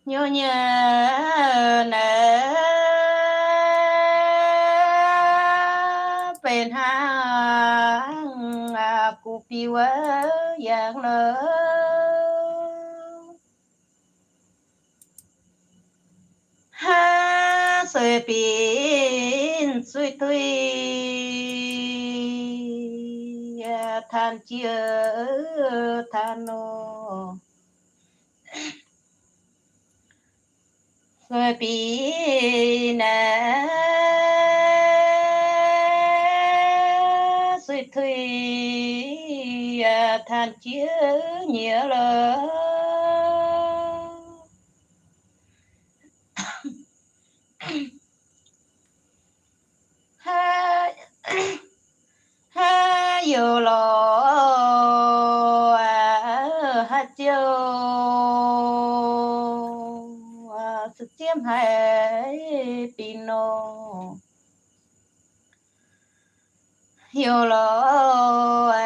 Nyouz nyei naaiv, benx hnangv aqv, gu biu wuov yangh lorqc. Hnangv sueih binc sueih tuix, tan jiex tan nor. Sueih binc naaiv, sueih tuix, tan jiex nyiex lorqc. Haaix youh lorqc, haaix ziouc se ziemv haic binc nor. Youh lorqc,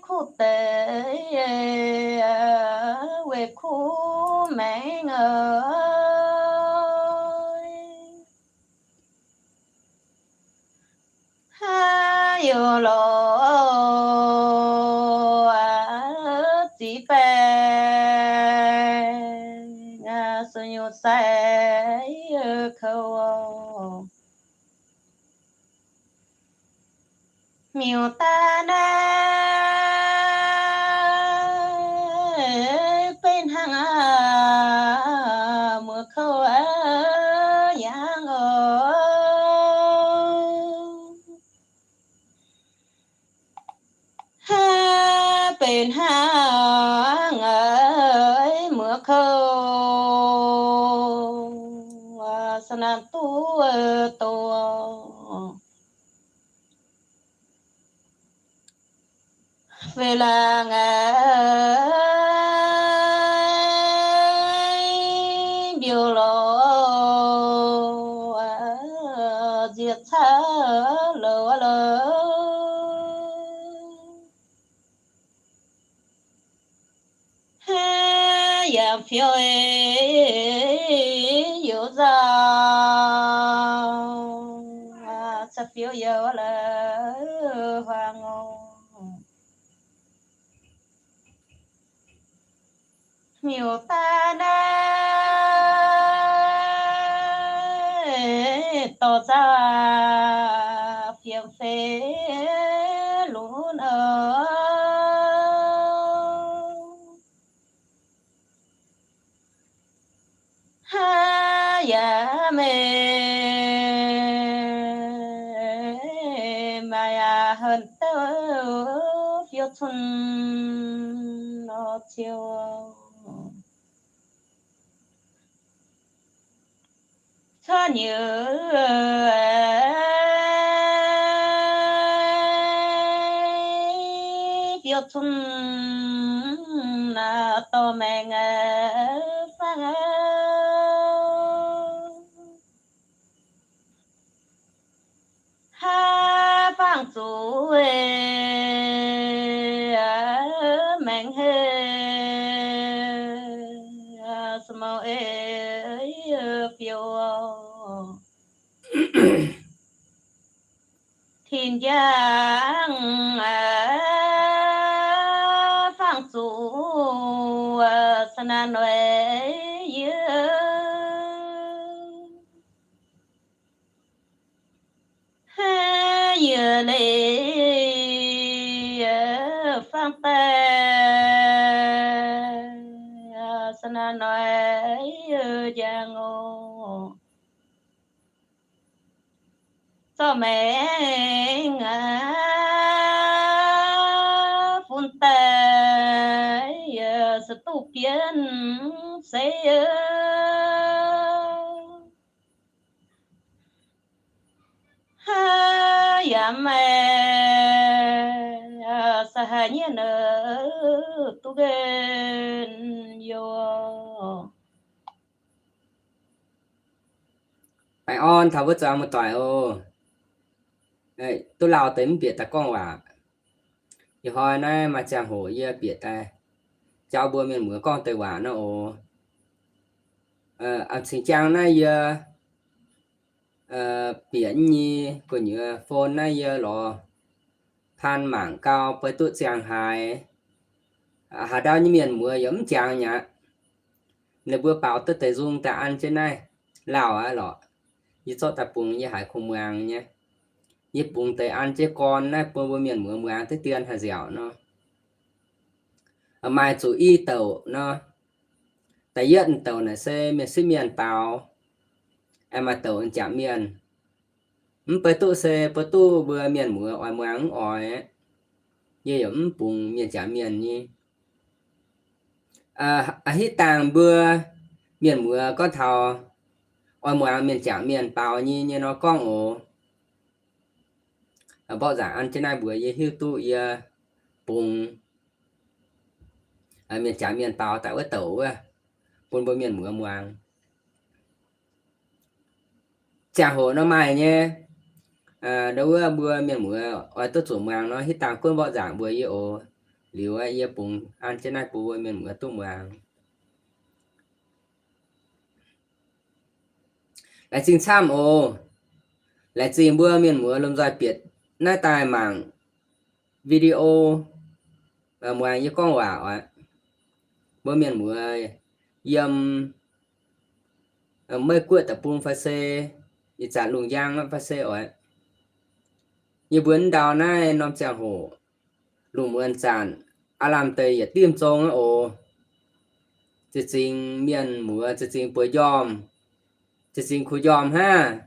kuv deix weic kuv maengx oc. Haaix youh lorqc, ziqc baengc sueih nyungc sai kouv. Miuc-daaih naaiv benx hnangv muoz kouv yangh oc. Haaix benx hnangv muoz kouv, sa naanc duqv doz. Fei laangh aac, mbiouh lorqc, nziex caqv louc aqv lorqc. Haaix yaac fiou youz nzauh, caqv fiou youz la'huaang oc. Miuc-daaih naaiv dorh nzauh, fiem feix lunx oc. Haaix yaac meih maaih aqc henv douv fiou cun nor ciou. Cuotv nyei fiou cun naaiv dorh maengx fangx aqv. Haaix fangx zuqc maengx heh, smau ei fiou. Tin-Njang fangx zuqc sa naanc noic yie. Haaix yie leiz fangx daaih sa naanc noic yie njang oc. Zorqv maengx funx daaih se duqv bienv seix. Haaix yaac maaih sa haaix nyungc duqv nqemh youh. Baengh orn taux wuov zanc muoz-doic oc. Duqv lauh deix mv bieqc daaih gorngv waac. Ih hnoi naaiv maaih ziangh hoc yie bieqc daaih jauv mbuo mienh muoz gorngv deix waac naaiv oc. Cingx jaang naaiv yie bieqc nyei gu'nyuoz phone naaiv yie lorz paan mangc gau beiv duqv ziangh haaix. Haaix ndau nyei mienh muoz yaac mv jangx mi'aqv. Ninh mbuo baaux duqv deix nzung daaih an jienv naaiv lauh aqv lorqc. Yie zorqv daaih bungx yie haiz kungx muangx nyei. Yie bungx deix an jienv gorn naaiv bun mbuo mienh muoz muangx diqv dien haih nziaauc nor. Maaih zuqc i douc nor. Da'yietv douc naaic se mienh sieqv mienh baaux, aengx maaih douc m'jangc mienh. Mv beiv duqv se beiv duqv mbuo mienh muoz oix muangx mv oix, yie yaac mv bungx mienh m'jangc mienh nyei. Hitv dangh mbuo mienh muoz gorngv taux oix muangx mienh m'jangc mienh baaux nyei nyei nor gorngv oc. Mborqv nzaangc an jienv naaiv mbuox yie hiuv duqv yie bungx mienh m'jangc mienh baaux daaih wuov douc wuov, bun mbuo mienh muoz muangx. Ziangh hoc nor maaih nyei, ndau wuov mbuo mienh muoz oix duqv zuqc muangx nor, hitv dangh gunv mborqv nzaangc mbuox yie oc. Liuz yie bungx an jienv naaiv bun mbuo mienh muoz duqv muangx. Laengz zingh camv oc. Laengz zingh mbuo mienh muoz lomh nzoih bieqc naaiv daaih mangc video, muangx yie gorngv waac oc. Mbuo mienh muoz yiem Meiv Guoqv deic-bung fai se ih zanc lungh njang fai se oc, yie mbuo ndau naaiv norm ziangh hoc lungh muonz zanc aav lamh deix yietc dimv zong aqv oc. Za'gengh mienh muoz za'gengh bueix njormh, za'gengh kuh njormh hnangv.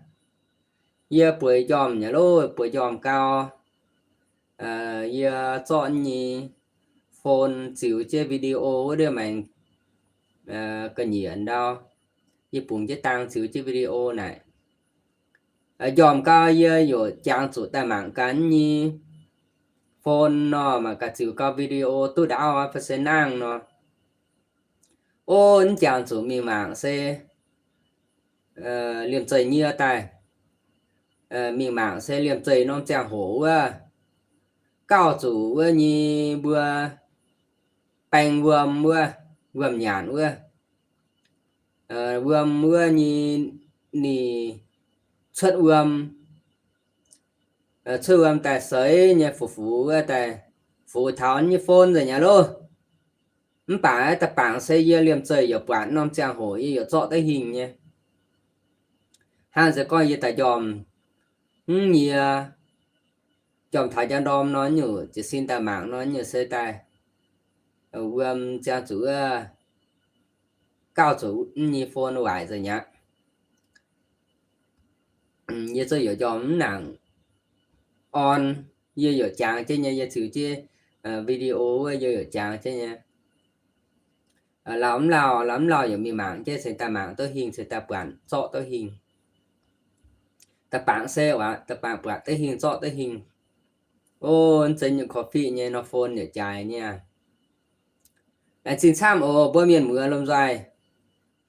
Yie bueix njormh nyei loh, bueix njormh gau, yie zorqv nyei phone ziux jienv video wuov ndiev maengx ga'nyiec ndau, yie bungx jienv dang ziux jienv video naaic. Njormh gau yie yaac jangx zuqc daaih mangc gaax nyei phone nor, mangc gaax ziux gau video duqv ndaauv fai se nangh nor. O, mv jangx zuqc mingh mangc se liemh zeih nyie daaih. Mingh mangc se liemh zeih norm ziangh hoc wuov, gauh zuqc wuov nyei mbuo baeng wuom wuov, wuom-nyanc wuov, wuom wuov nyei, ninh cuotv wuom, cuotv wuom daaih seix nyei, fuv fuv wuov daaih, fuv taux nyei phone nzengc nyei loh. Mv baac da'bangc se yie liemh zeih yaac buatc norm ziangh hoc yie yaac zorqv duqv hingh nyei. Hnangv se gorngv yie daaih njormh, mv, yie njormh taux njang ndorm nor nyungc jiez sin daaih mangc nor nyungc se daaih wuom ziangh zuqc wuov, gauh zuqc nyei phone waaic nzengc aqv. Yie zungv yaac njormh mv nangc orn, yie yaac jangx jienv nyei, yie ziux jienv video wuov yie yaac jangx jienv nyei. Lauh mv lauh, lauh mv lauh yaac mingh mangc jienv cingx daaih mangc duqv hingh, cingx daaih buatc zorqv duqv hingh. Da'bangc se aqv, da'bangc buatc duqv hingh zorqv duqv hingh. O, mv zeiz nyungc korv-fiqv nyei nor, phone yaac jaaix nyei aqv. Laengz zingh camv oc mbuo mienh muoz lomh nzoih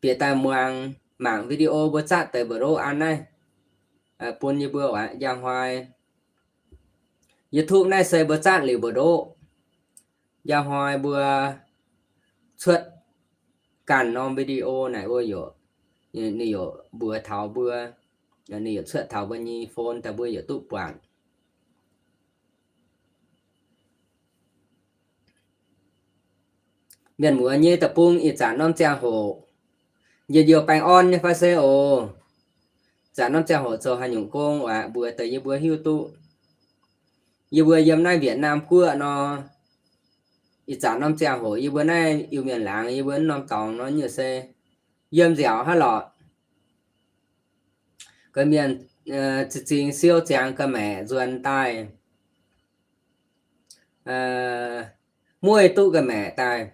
bieqc daaih muangx mangc video mbuo zatv deix mbu'ndongv an naaiv bun yie mbuo oc. Njang hnoi YouTube naaiv se mbuo zatv liuz mbu'ndongv, njang hnoi mbuo cuotv ganh norm video naaic wuov, ninh yaac mbuox taux mbuo, ninh yaac cuotv taux mbuo nyei phone daaih mbuo yaac duqv buatc. Mienh muoz nyei deic-bung ih zanc norm ziangh hoc, njien-youh baengh orn nyei fai se oc? Zanc norm ziangh hoc zoux haaix nyungc gong aqv, mbuox deix yie mbuo hiuv duqv. Yie mbuo yiem naaiv Việt Nam guoqv nor, ih zanc norm ziangh hoc yie mbuo naaiv Iu-Mienh laangz yie mbuo norm dorngx nor nyungc se yiem nziaauc hnangv lorqc. Ga'mienh za'gengh siou ziangx ga'maeqc nzuonx daaih, mueiz duqv ga'maeqc daaih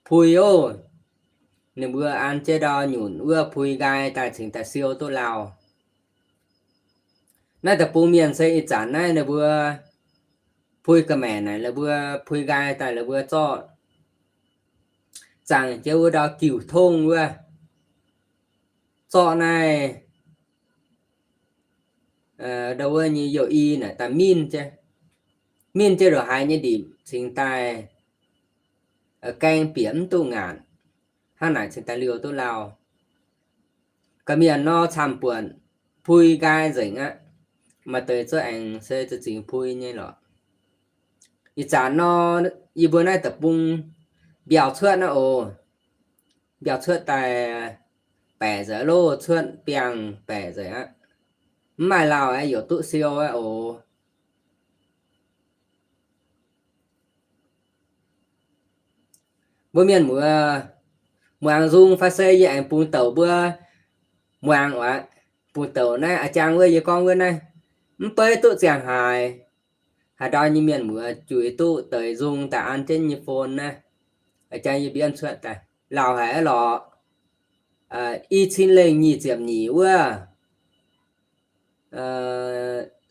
pui oc. Ninh mbuo an jienv ndau nyunc wuov pui nqaai daaih cingx daaih siou duqv lauh. Naaiv deic-bung mienh se ih zanc naaiv ninh mbuo pui ga'maeqc naaic, la'buo pui nqaai daaih la'buo zorqv zaangc jienv wuov ndau jiuc tongv wuov, zorqv naaiv ndau wuov nyei youh i naaic daaih minv jienv, minv jienv ndongc haaix nyei ndipc cingx daaih gaeng bieqc mv duqv ngaanc. Hnangv naaic cingx daaih liouh duqv lauh. Gorqv-mienh nor camv-buonc, pui nqaai nzengc aqv. Maaih deix zouv aengx se za'gengh pui nyei lorqc. Ih zanc nor, yie mbuo naaiv deic-bung mbiauh cuotv naaiv oc. Mbiauh cuotv daaih baeqc nzengc loh, cuotv biangh baeqc nzengc aqv. Mv maaih lauh aeqv, youc duqv siou aqv oc. Mbuo mienh muoz muangx nzung fai se yie aengx bungx douc mbuo muangx oc. Bungx douc naaiv a'jang wuov yie gorngv wuov naaiv, mv beiv duqv ziangh haaix. Haaix ndau nyei mienh muoz juix duqv deix nzung daaih an jienv nyei phone naaiv, a'jang yie mbienv cuotv daaih. Lauh haic aqv lorqc. I cin lengh nyic ziepc nyeic wuov,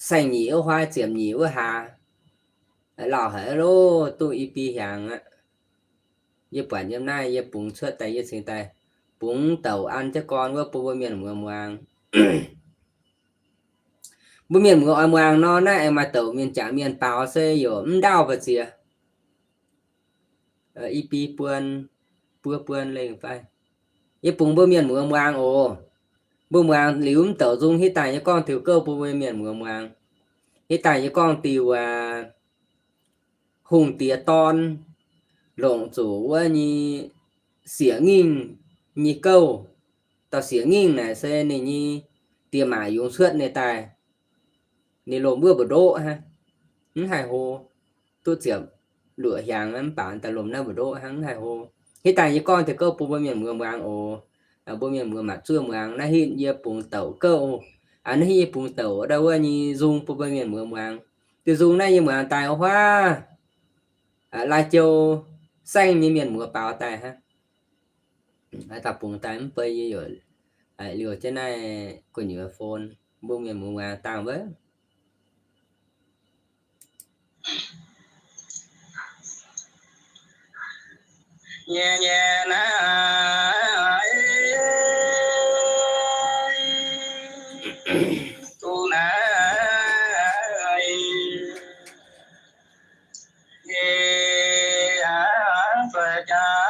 saeng-nyeic wuov hnoi ziepc nyeic wuov hlaax, lauh haic loh, duqv i bi hiaangx aqv. Yie buatc yiem naaiv yie bungx cuotv daaih, yie cingx daaih bungx douc an jienv gorn wuov bun mbuo mienh muoz muangx. Mbuo mienh muoz oix muangx nor, naaiv aengx maaih douc mienh jangc mienh baaux se youc mv ndaauh mbu'ziex, i bi buon, buo buon lengh fai. Yie bungx mbuo mienh muoz muangx oc. Mbuo muangx liuz mv douc nzung hitv daaih yie gorngv diuh gouv bun mbuo mienh muoz muangx. Hitv daaih yie gorngv diuh aac, hungh diex dorn longc zuqc wuov nyei sieqv ngingh nyei gouv. Dauh sieqv ngingh naaic se ninh nyei diex maac yungz cuotv ninh daaih, ninh lomh wuov mbu'ndoqv hnangv, mv haih hlo, duqv ziepc luoqc hiaangx mv baac daaih lomh naaiv mbu'ndoqv hnangv, mv haih hlo. Hitv daaih yie gorngv diuh gouv bun mbuo mienh muoz muangx oc. Mbuo mienh muoz mangc zuov muangx. Naaiv hitv yie bungx douc gouv, naaiv hitv yie bungx douc ndau wuov nyei nzung bun mbuo mienh muoz muangx. Diuh nzung naaiv yie muangx daaih wuov huaav, Lai Jou saengv nyei mienh muoz baaux daaih hnangv. Daaih bungx daaih mv bei yie youc liouh jienv naaiv gu'nyuoz phone, mbuo mienh muoz muangx dangh wuov. Nyei nyei naaiv, duqv naaiv, nyei aav fai jaax,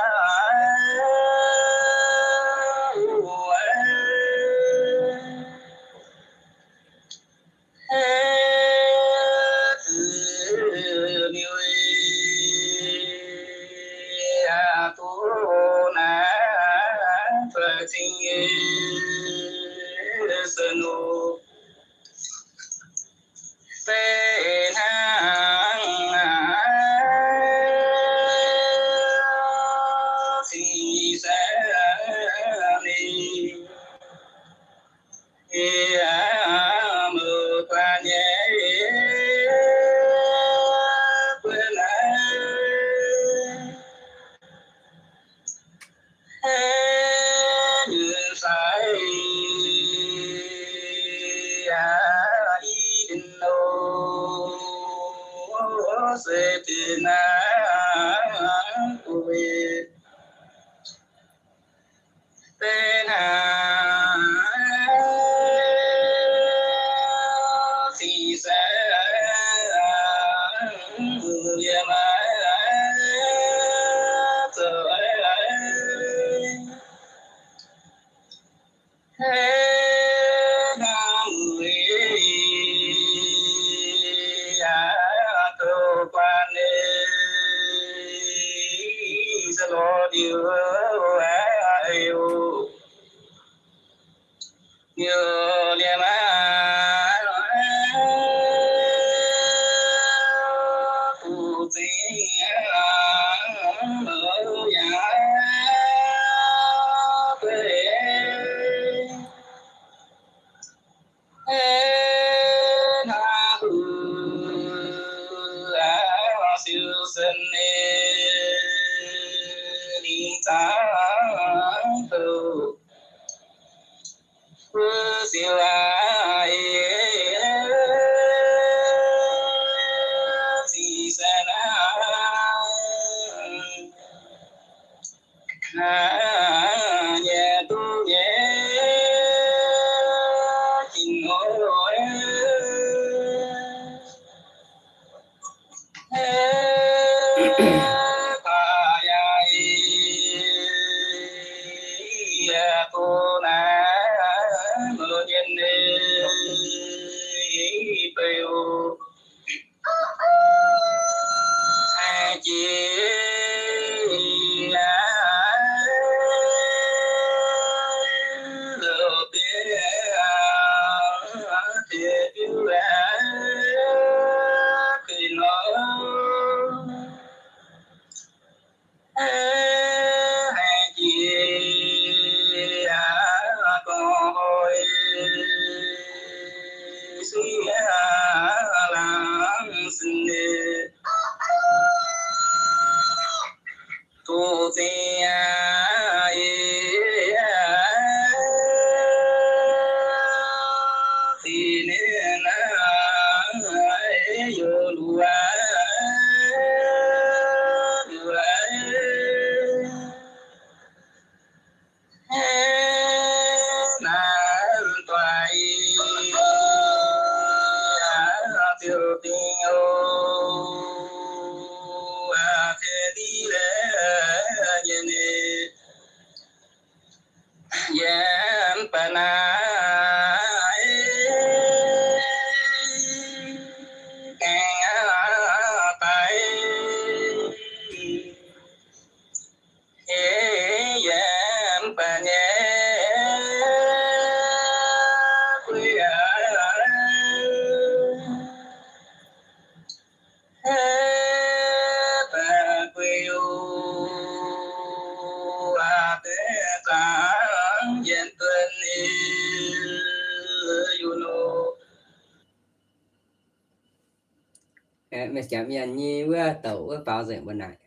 Mienh jangc mienh nyei wuov douc wuov baaux nzengc mbuo naaic.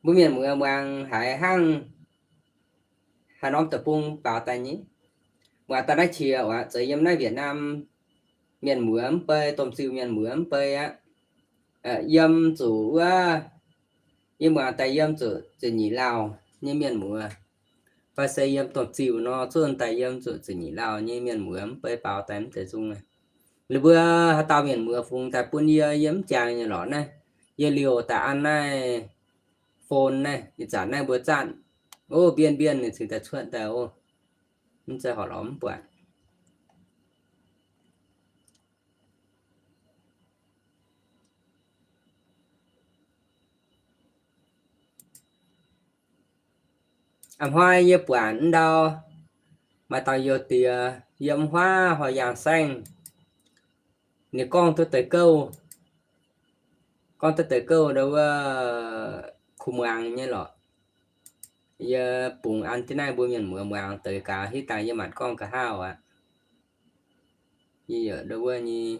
Mbuo mienh muoz muangx haiz hnangv haaix norm deic-bung baaux daaih nyei. Muangx daaih naaiv qiex oc, zeiz yiem naaiv Việt Nam mienh muoz mv bei, domh ziuh mienh muoz mv bei aqv. Yiem zuqc wuov, yie muangx daaih yiem zuqc ziepc nyeic lauh nyei mienh muoz, fai se yiem domh ziuh nor, zunh daaih yiem zuqc ziepc nyeic lauh nyei mienh muoz mv bei baaux daaih mv deix nzung. Ninh mbuo haaix dauh mienh muoz fungx daaih bun yie, yie mv jangx nyei lorqc naaiv. Yie liouh daaih an naaiv phone naaiv, ih zanc naaiv mbuo zanc, o, mbienh mbienh ninh cingx daaih cuotv daaih, o, mv zeiz horpc lorz mv buatc. A'hnoi yie buatc ndau maaih dauh youz diex yiem huaav Hoi Yaangh Saengv, ninh gorngv duqv deix gouv, gorngv duqv deix gouv ndau wuov kuh muangx nyei lorqc. Yie bungx an jienv naaiv mbuo mienh muoz muangx deix gaax, hitv dangh yie maanc gorngv nqa'haav aqv. Yie yaac ndau wuov nyei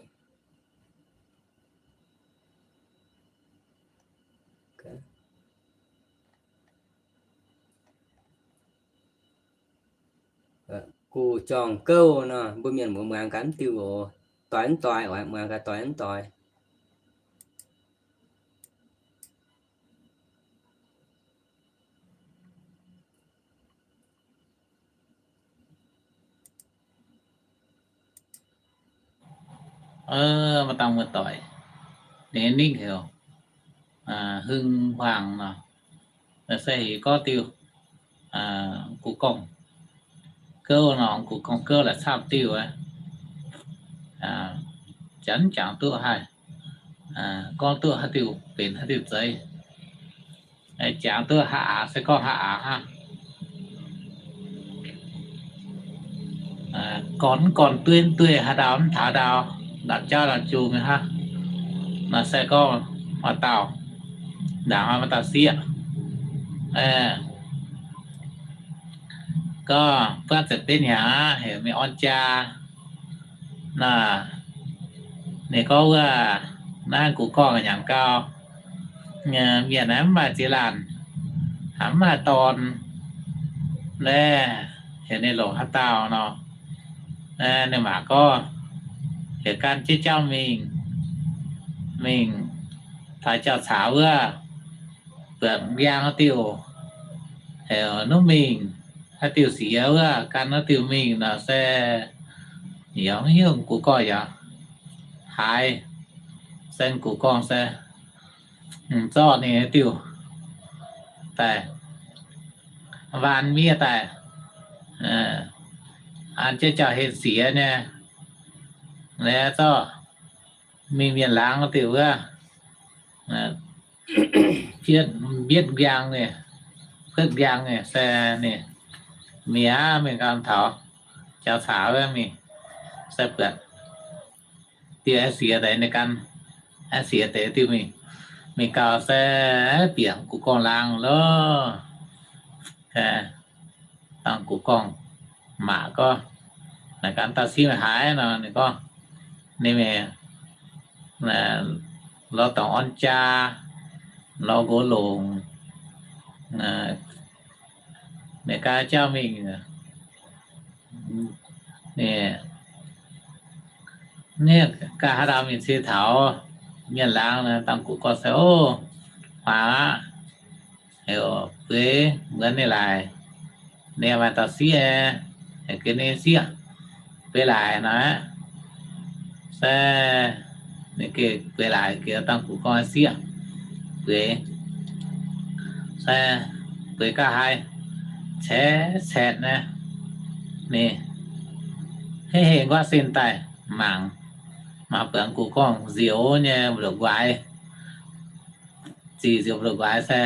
guh jorngh gouv nor, mbuo mienh muoz muangx gaax mv diuh oc. Doix mv doix oc, muangx gaax doix mv doix. Maaih dangh muoz-doic, ninh ningv heuc Hưng Hoàng nor, se heuc gorngv diuh, gux gorngv gouv nor, gux gorngv gouv laaix camv diuh aqv. Janx jangx duqv haih, gorngv duqv haaix diuh benx haaix diuh zeiz. Jangx duqv haaix aax se gorngv haaix aax hnangv. Gorn mv gorn, dueiv mv dueiv, haaix ndau mv taux ndau, ndapc jauv ndapc jung hnangv. Nor se gorngv maaih dauh ndaangc, maaih dauh sieqv, gorngv buatc za'gengh hnyangx aqv, heuc mingh orn jaa. Nor ninh gorngv wuov, naaiv gux gorngv nyanc gau, mienh aeqv, mv maaih ziex laanh, mv maaih dorn, naaiv heuc ninh longc haaix dauh nor. Ninh maac gorngv heuc gan jienv jauv mingh, mingh taux jauv-caax wuov, buatc njang haaix diuh, heuc nuv mingh, haaix diuh siex wuov, gan haaix diuh mingh nor se yaac mv hiuv, gux gorngv yaac haiz, se gux gorngv se zorqv ninh haaix diuh daaih, waan miev daaih, an jienv jauv-hlen siex nyei, zorqv mingh mienh laangz diuh wuov, Mbietv, mbietv nqaang ninh, kuotv nqaang ninh se ninh, mingh aqv, mingh ganh taux jauv caux wuov mingh, se buatc diuh aengx siex deix ninh ganh, aengx siex deix diuh mingh, mingh gauh se bieqc gux gorngv laangz loh. Dangh gux gorngv maac gorngv, naaic ganh dauh sieqv meih haaix nor, ninh gorngv, ninh meih lorz dorngx orn jaa, lorz nqox longc, ninh ganh jauv mingh. Ninh ganh haaix dauh mingh se taux mienh laangz, dangh gux gorngv se, Ov, hmuangx aqv. Heuc bueix muonz ninh laaix, ninh maaih dauh sieqv, heuc geh ninh sieqv bueix laaix nor aqv. Se ninh geh bueix laaix, geh dangh gux gorngv sieqv bueix. Se bueix gauh haiz caeqv caetc naaiv, ninh hei hei nquav sin daaih mangc, mangc buatc gux gorngv nzioux nyei mbu'ndongx nquaix, zic nzioux mbu'ndongx nquaix se,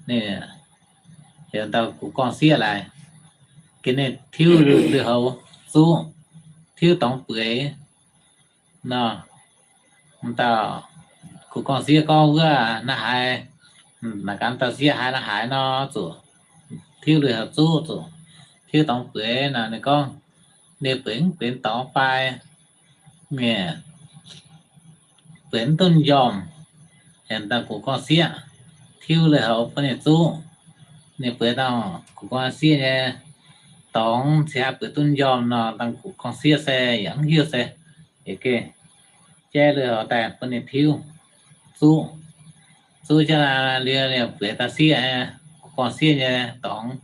ninh heuc dauh gux gorngv sieqv laaix, geh ninh tiuv lui-houx zuqv, tiuv dorngx bueix nor. Dauh gux gorngv sieqv gorngv, Wuov naaiv haaix, naaic ganh dauh sieqv haaix naaiv haaix nor zuqc tiuv lui-houx zuqv, zuqc tiuv dorngx bueix nor. Ninh gorngv ninh bueix mv benx dorngx fai mienh, bueix mv duqv njormh. Heuc dangh gux gorngv sieqv tiuv lui-houx bun ninh zuqv. Ninh bueix dangh gux gorngv sieqv nyei dorngx, cingx haaix bueix duqv njormh nor, dangh gux gorngv sieqv se yaac mv hiuv se, yietc geh jaiv lui-houx daaih bun ninh tiuv zuqv. Zuqv jienv naaiv liuz, ninh bueix dauh sieqv, gux gorngv sieqv nyei dorngx.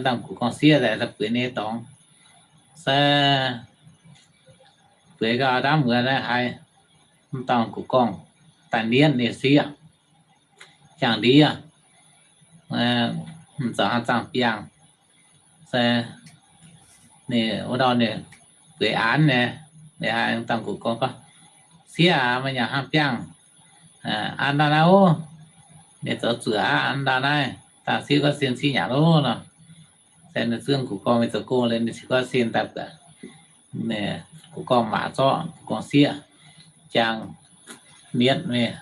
Dangh gux gorngv sieqv daaih bueix ninh dorngx se bueix gauh ndaamv muonz naaiv haiz mv dangh gux gorngv daaih nietv ninh sieqv, jangx ndiev, mv zoux haaix zaangh biangh. Se ninh wuov dauh ninh bueix aanx nyei, ninh haiz dangh gux gorngv, Sieqv aac, meih nyanc haaix biangh? An ndau naaiv ov. Ninh zoux zuoqc aqv, an ndau naaiv, dangh sieqv guav sin sieqv nyanc lov nor. Se ninh zungv gux gorngv mingh zoux gong liuz, ninh sieqv guav sin daaih buatc gux gorngv maac zorqv gux gorngv sieqv jangx nietv mingh,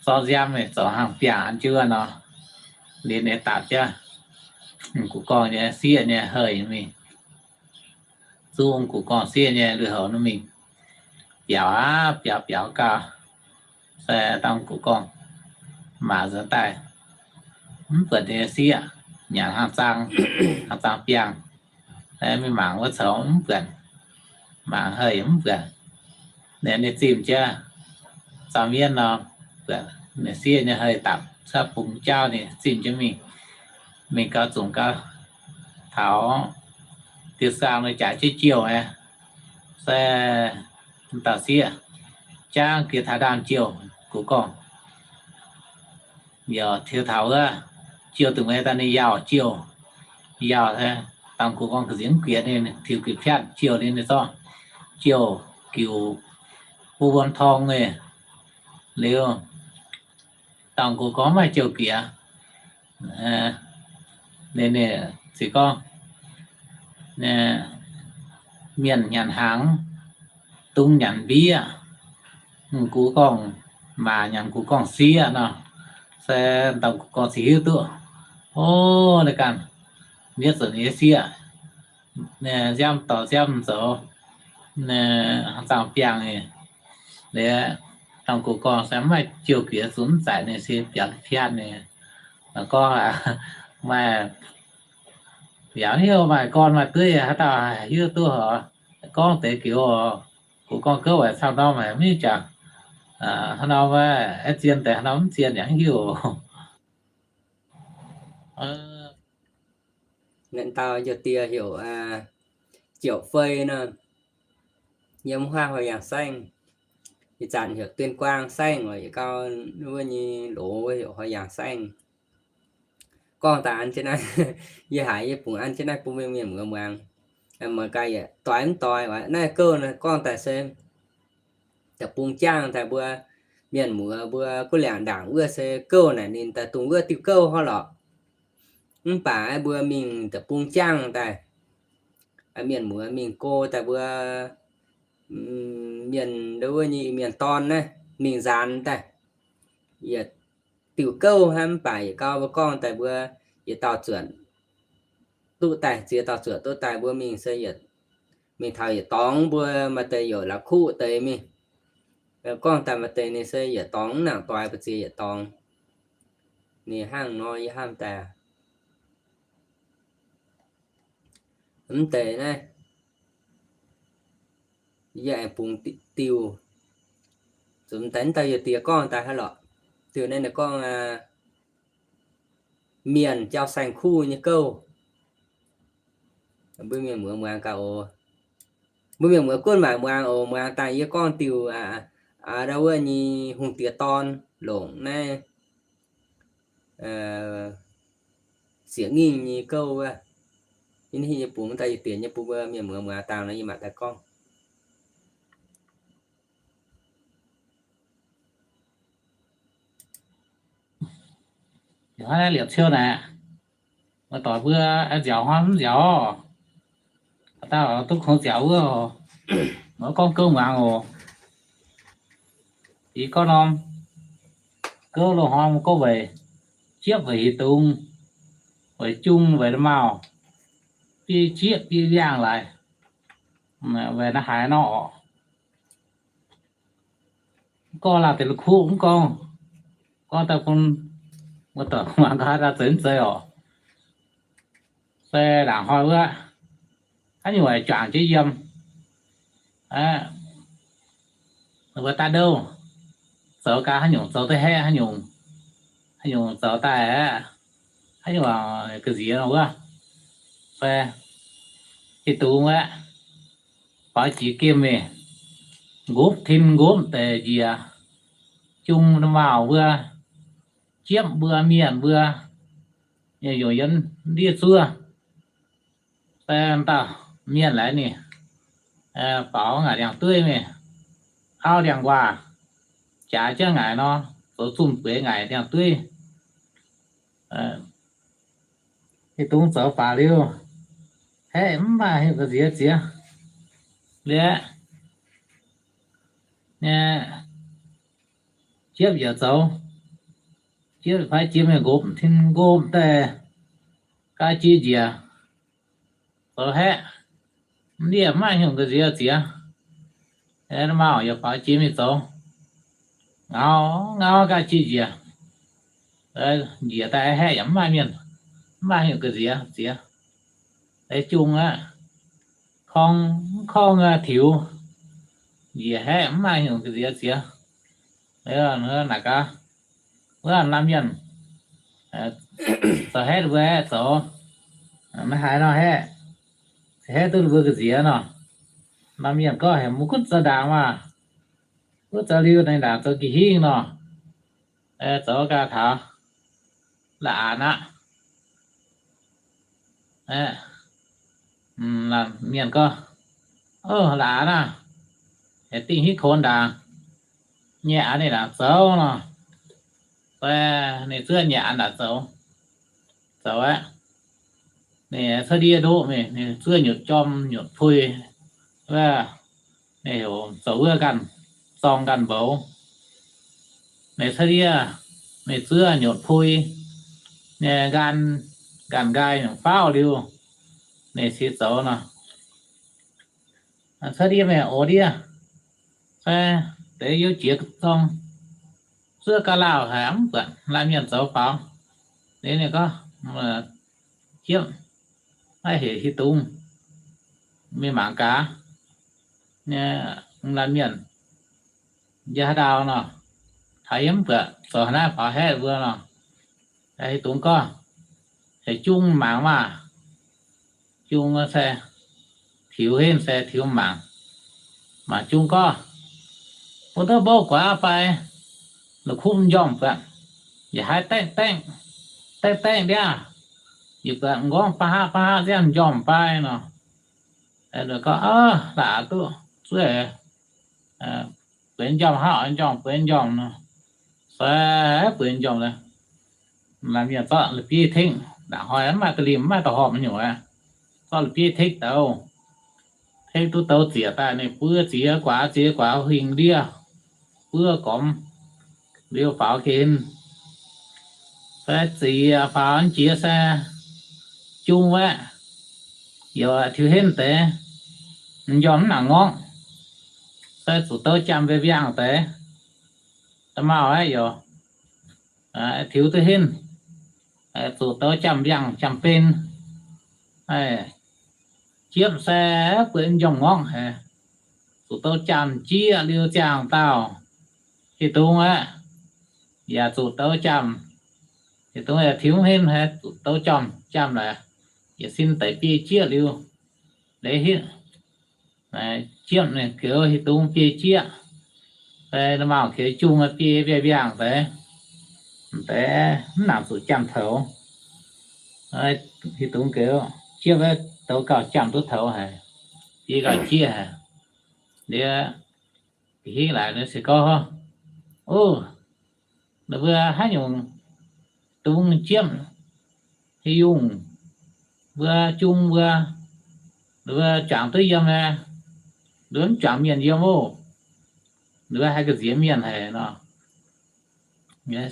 zorqv nziaamv mingh zoux haaix biangh an jienv wuov nor, liuz ninh dapc jienv gux gorngv nyei sieqv nyei hei mingh, zuqv gux gorngv sieqv nyei lui-houx mingh biaux aqv, biaux biaux gauh se dangh gux gorngv maac nzuonx daaih, mv buatc ninh nyei sieqv nyanc haaix zaangh, haaix zaangh biangh. Mingh mangc wuov coux mv buatc, mangc hei mv buatc. Ninh zimh jienv zaux mienv nor, buatc ninh sieqv nyei hei dapc cuotv bung jaauv, ninh zimh jienv mingh. Mingh gau zunc gau taux diuh saang nor jaaix jienv jouh aqv. Se dauh sieqv jangv jiex taux ndaamv-jouh, gux gorngv, yaac tiux taux wuov jouh dungx meih daaih ninh yauh jouh, yauh, dangh gux gorngv ga'nziex mv guiex ninh tiux guiex piatv jouh liuz ninh zorqv jouh giux buo wuom torng ninh liuz, dangh gux gorngv maaih jouh guiex. Ninh, ninh ziouc gorngv, mienh nyanc hnaangx, dungz nyanc mbiev, gux gorngv maac nyanc gux gorngv sieqv nor. Se dangh gux gorngv ziouc hiuv duqv, o, ninh ganh mietv zuqc ninh nyei sieqv, nziaamv dorh nziaamv zoux, zaangh biangh. Liuz dangh gux gorngv se mv maaih jouh guiex zuqc mv zaic ninh se biaux piatv ninh. Gorngv maaih, yaac mv hiuv maaih gorn maaih dueiv haaix dauh hiuv duqv horc. Gorngv deix gux, gux gorngv gouv weic camv norm haic mv hiuv jaax. Haaix norm aeqv, zien deix haaix norm mv zien yaac mv hiuv. Naaiv dauh njoux die heuc Jiouv Fei nor, yiem huav Hoi Yaangh Saengv. Ih zanc heuc Tuyên Quang Saengv, yietc gau wuov nyei loz wuov heuc Hoi Yaangh Saengv. Gorngv daaih an jienv naaiv, yie haiz yie bungx an jienv naaiv bun mienh muoz muangx. Muoz gaax yietc doix mv doix, naaiv gouv gorngv daaih se deic-bung jangv daaih mbuo mienh muoz mbuo guv liangc ndaangc wuov se gouv naaic ninh daaih dungx wuov diuh gouv hnangv lorqc. Mv baac mbuo mingh deic-bung jangv daaih, mienh muoz mingh go daaih mbuo mienh, wuov nyei mienh dorn naaiv mingh nzaanx daaih, yietc diuh gouv hnangv. Mv baac yietc gau mbuo gorngv daaih mbuo yietc dauh zuotc duqv daaih, ziex dauh zuotc duqv daaih mbuo mingh se yietc, mingh taux yietc dorngx mbuo maaih deix youc la'kuqv deix mingh. Gorngv daaih maaih deix ninh se yietc dorngx mv nangc doix mbu'ziex yietc dorngx. Ninh hnangv nor yie hnamv daaih mv deix naaiv, yie aengx bungx diuh, zunc daaih mv dauh yie diex gorngv daaih hnangv lorqc. Diuh naaiv ninh gorngv mienh jauv saeng-kuv nyei gouv. Mbuo mienh muoz muangx gaax oc. Mbuo mienh muoz gunv maaic muangx oc. Muangx daaih yie gorngv diuh aa, ndau wuov nyei hungh diex dorn longc naaiv siec ngingh nyei gouv wuov. Yie bungx daaih yie diex nyei bun mbuo mienh muoz muangx dangh nor yie mangc daaih gorngv. Liepc ciou naaic, muoz-doic mbuo nziaauc hnangv mv nziaauc, dauh duqv kungx nziaauc wuov, gorngv gouv muangx oc. Ih gorngv norm gouv loz-hnoi gorngv weic jiepv weic hieh dungz, weic jung weic maauz, biei jieqv biei wiangh laaix, weic naaiv haaix nor orqc. Gorngv laanh deix la'kuqv mv gorngv, gorngv daaih bun muoz-doic muangx gaax daaih zeiz mv zeiz orqc. Se ndaangc hnoi wuov, haaix nyungc juangc jienv yiem, mbuo daaih ndouh, zoux gaax haaix nyungc zoux duqv haeqv, haaix nyungc, haaix nyungc zoux daaih aqv, haaix nyungc ga'nziex nor wuov. Se hieh dungz wuov, faaux jiex gemh mingh, nqopv tin nqopv deix njiec, jung maauz mbuo, jiepv mbuo, mienh mbuo, nyungc-nyungc yiem ndiev zuov. Se dauh mienh laaix ninh faaux ngaaic ndiangx-dueiv mingh, auv ndiangx-nquaah, jaaix jienv ngaaic nor, zoux zunh bueix ngaaic ndiangx-dueiv. Hieh dungz zoux faaux liuz, haeqv mv maaih haaix nyungc ga'nziex ziex. Liuz, jiepv yaac zoux, jiepv faix jiex mingh nqopv tin nqopv daaih, ga'jiex njiec, zoux haeqv, mv ndiev mv maaih haaix nyungc ga'nziex ziex. Maauz yaac faaux jiex mingh zoux, ngau, ngau ga'jiex njiec, njiec daaih haeqv yaac mv maaih mienh, mv maaih haaix nyungc ga'nziex ziex. Jung aqv, korng, korng tiux, njiec haeqv mv maaih haaix nyungc ga'nziex ziex. Naaic gaax, wuov laanh mienh zoux haeqv wuov zoux, maiv haaix nor haeqv, haeqv duqv mbuo ga'nziex nor. Laanh mienh gorngv heuc mbuo gunv zoux ndaangc maah, gunv zoux liuz naaiv ndaangc zoux nqi hingv nor, zoux gaax taux la'anx aqv. Mienh gorngv, la'anx aqv, dingh hitv konx ndaangc, nyei aqv ninh ndaangc zoux nor. Ninh zuov nyei aqv ndaangc zoux, zoux aqv. Ninh cuotv ndiev ndoqv mingh, ninh zuov nyutc jorm nyutc pui, wuov, ninh heuc zoux wuov ganh, zorng ganh mboux. Ninh cuotv ndiev, ninh zuov nyutc pui, ninh nqan, nqan nqaai nyungc faauv liuz, ninh cingx zoux nor. Cuotv ndiev mingh oix ndiev, deix youh jiex zorng, zuov ga'laauh haic mv buatc laanh mienh zoux faaux. Liuz ninh gorngv, jiepv, naaiv heuc hieh dungz mingh mangc gaax. Laanh mienh yiem haaix ndau nor, taux yie mv buatc zoux haaix naaiv faaux haeqv mbuo nor. Hieh dungz gorngv, heuc jung mangc maah. Jung se tiux henv se tiux mangc. Mangc jung gorngv, mbuo duqv mbouv guaax fai, la'kuqv m'njormh buatc, yaac haiz daengv daengv, daengv daengv ndiaav, yie buatc m'nqorngv ba'haqv ba'haqv nziangv m'njormh fai nor. Gorngv, la'aac duqv zuov, bueix m'njormh haqv, m'njormh bueix m'njormh nor. Se bueix njormh, laanh mienh zorqv la'bieiv tekv, ndaangc hnoi mv maaih da'limh mv maaih da'horpc nyungc aqv, zorqv la'bieiv tekv douz, tekv duqv douz ziec daaih, ninh buov ziex guaax, ziex guaax hingh ndiev, buov gormx liuz faaux geh hen, se ziec faaux jiex se jung wuov, yaac tiux henv deix, m'njormh mv nangc ngorngv, se zuqc douz jamh mbiangh deix, da'maauh aqv yaac tiux duqv henv, zuqc douz jamh mbiangh jamh ben, jiepv se bueix m'njormh ngorngv haic, zuqc douz jamh jieqv liuz ziangh dauh, hieh dungz aqv, yaac zuqc douz jamh, hieh dungz yaac tiux henv haic, zuqc douz jamh, jamh laaix, yietc sin deix biei jieqv liuz, leiz hitv, jiepv ninh goux hieh dungz biei jieqv, se da'maauh goux jung biei mbiangh deix, deix mv nangc zuqc jamh toux, hieh dungz goux jiepv douz gauh jamh duqv toux haic, biei gauh jieqv haic. Liuz, hingv laaix se gorngv, o, ninh mbuo haaix nyungc dungz jiepv, hieh yungh mbuo, jung mbuo, ninh mbuo juangc duqv yiem, ninh mbuo mv juangc mienh yiem oc, ninh mbuo haih ga'nziex mienh haic nor.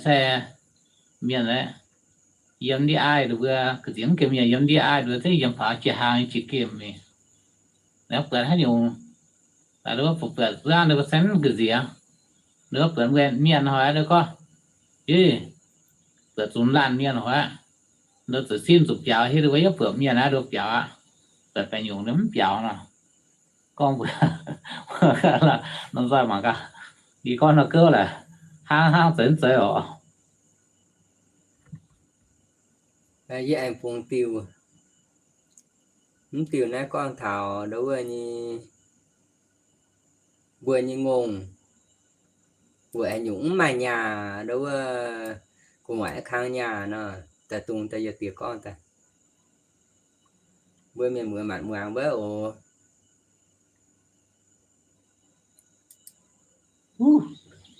Se mienh aeqv, yiem ndiev aiv ninh mbuo ga'nziex mv gemh mienh, yiem ndiev aiv ninh mbuo zungv yiem faaux jiex hlang jiex gemh mingh. Ninh buatc haaix nyungc, ninh mbuo buatc buatc zungv ninh mbuo se mv ga'nziex. Ninh mbuo buatc mienh hoic ninh gorngv, buatc zungv laanh mienh hoic, ninh zuqc sin zuqc biaux, hiuv duqv wuov yietv buatc mienh naaiv ninh biaux aqv. Buatc baeqc nyungc ninh mv biaux nor. Gorngv mbuo nor nzoih mangc gaax, yie gorngv nor gouv laaix hnangv hnangv zeiz zeiz oc. Yie aengx bungx diuh, mv diuh naaiv gorngv taux ndau wuov nyei, mbuo nyei ngongh, mbuo aengx nyungc mv maaih nyaah, ndau wuov gu'nguaaic kang nyaah nor, daaih dungx daaih yietc diuh gorngv daaih. Mbuo mienh muoz maanc muangx wuov oc.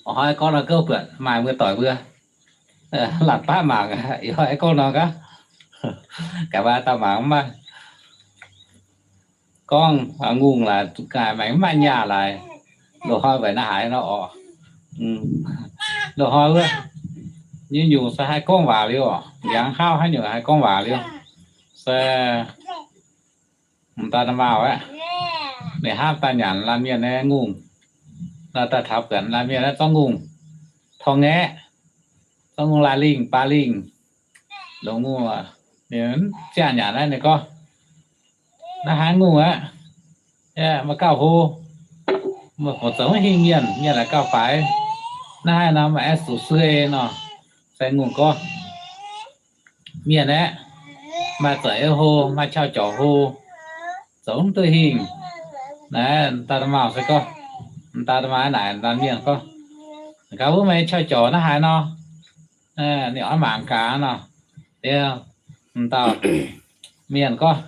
Hnoi gorngv nor gouv buatc maaih mbuo doic mbuo laatc baav mangc, hnoi gorngv nor gaax, gaax maaih dauh mangc mv maaih. Gorngv ngongh laaix gaax maengx mv maaih nyaah laaix, loz-hnoi weic naaiv haaix nor oc. Loz-hnoi wuov, nyungc-nyungc se haih gorngv waac liuz oc, ndiangx hauv haaix nyungc haih gorngv waac liuz. Se m'daaih da'maauh aeqv, ninh hnamv daaih nyanc laanh mienh nyei ngongh, daaih taux buatc laanh mienh naaiv zorqv ngongh torng ngaeqv, zorqv ngongh laaih lingh baaix lingh, longc ngongh, ninh ziangh nyanc naaiv ninh gorngv, naaiv haaix ngongh aqv, maaih gauh hlo, meih zoux mv hingh mienh, mienh laaix gauh faix, naaiv haaix nor maaih aengx zuqc suei nor. Se ngongh gorngv, mienh aeqv, maaih za'eix hlo, maaih qauv jorc hlo, zoux mv duqv hingh. Naaiv m'daaih da'maauh se gorngv, m'daaih da'maauh naaic laanh mienh gorngv, gaax wuov meih qauv jorc naaiv haaix nor? Ninh oix mangc gaax nor. Liuz, m'dauh mienh gorngv,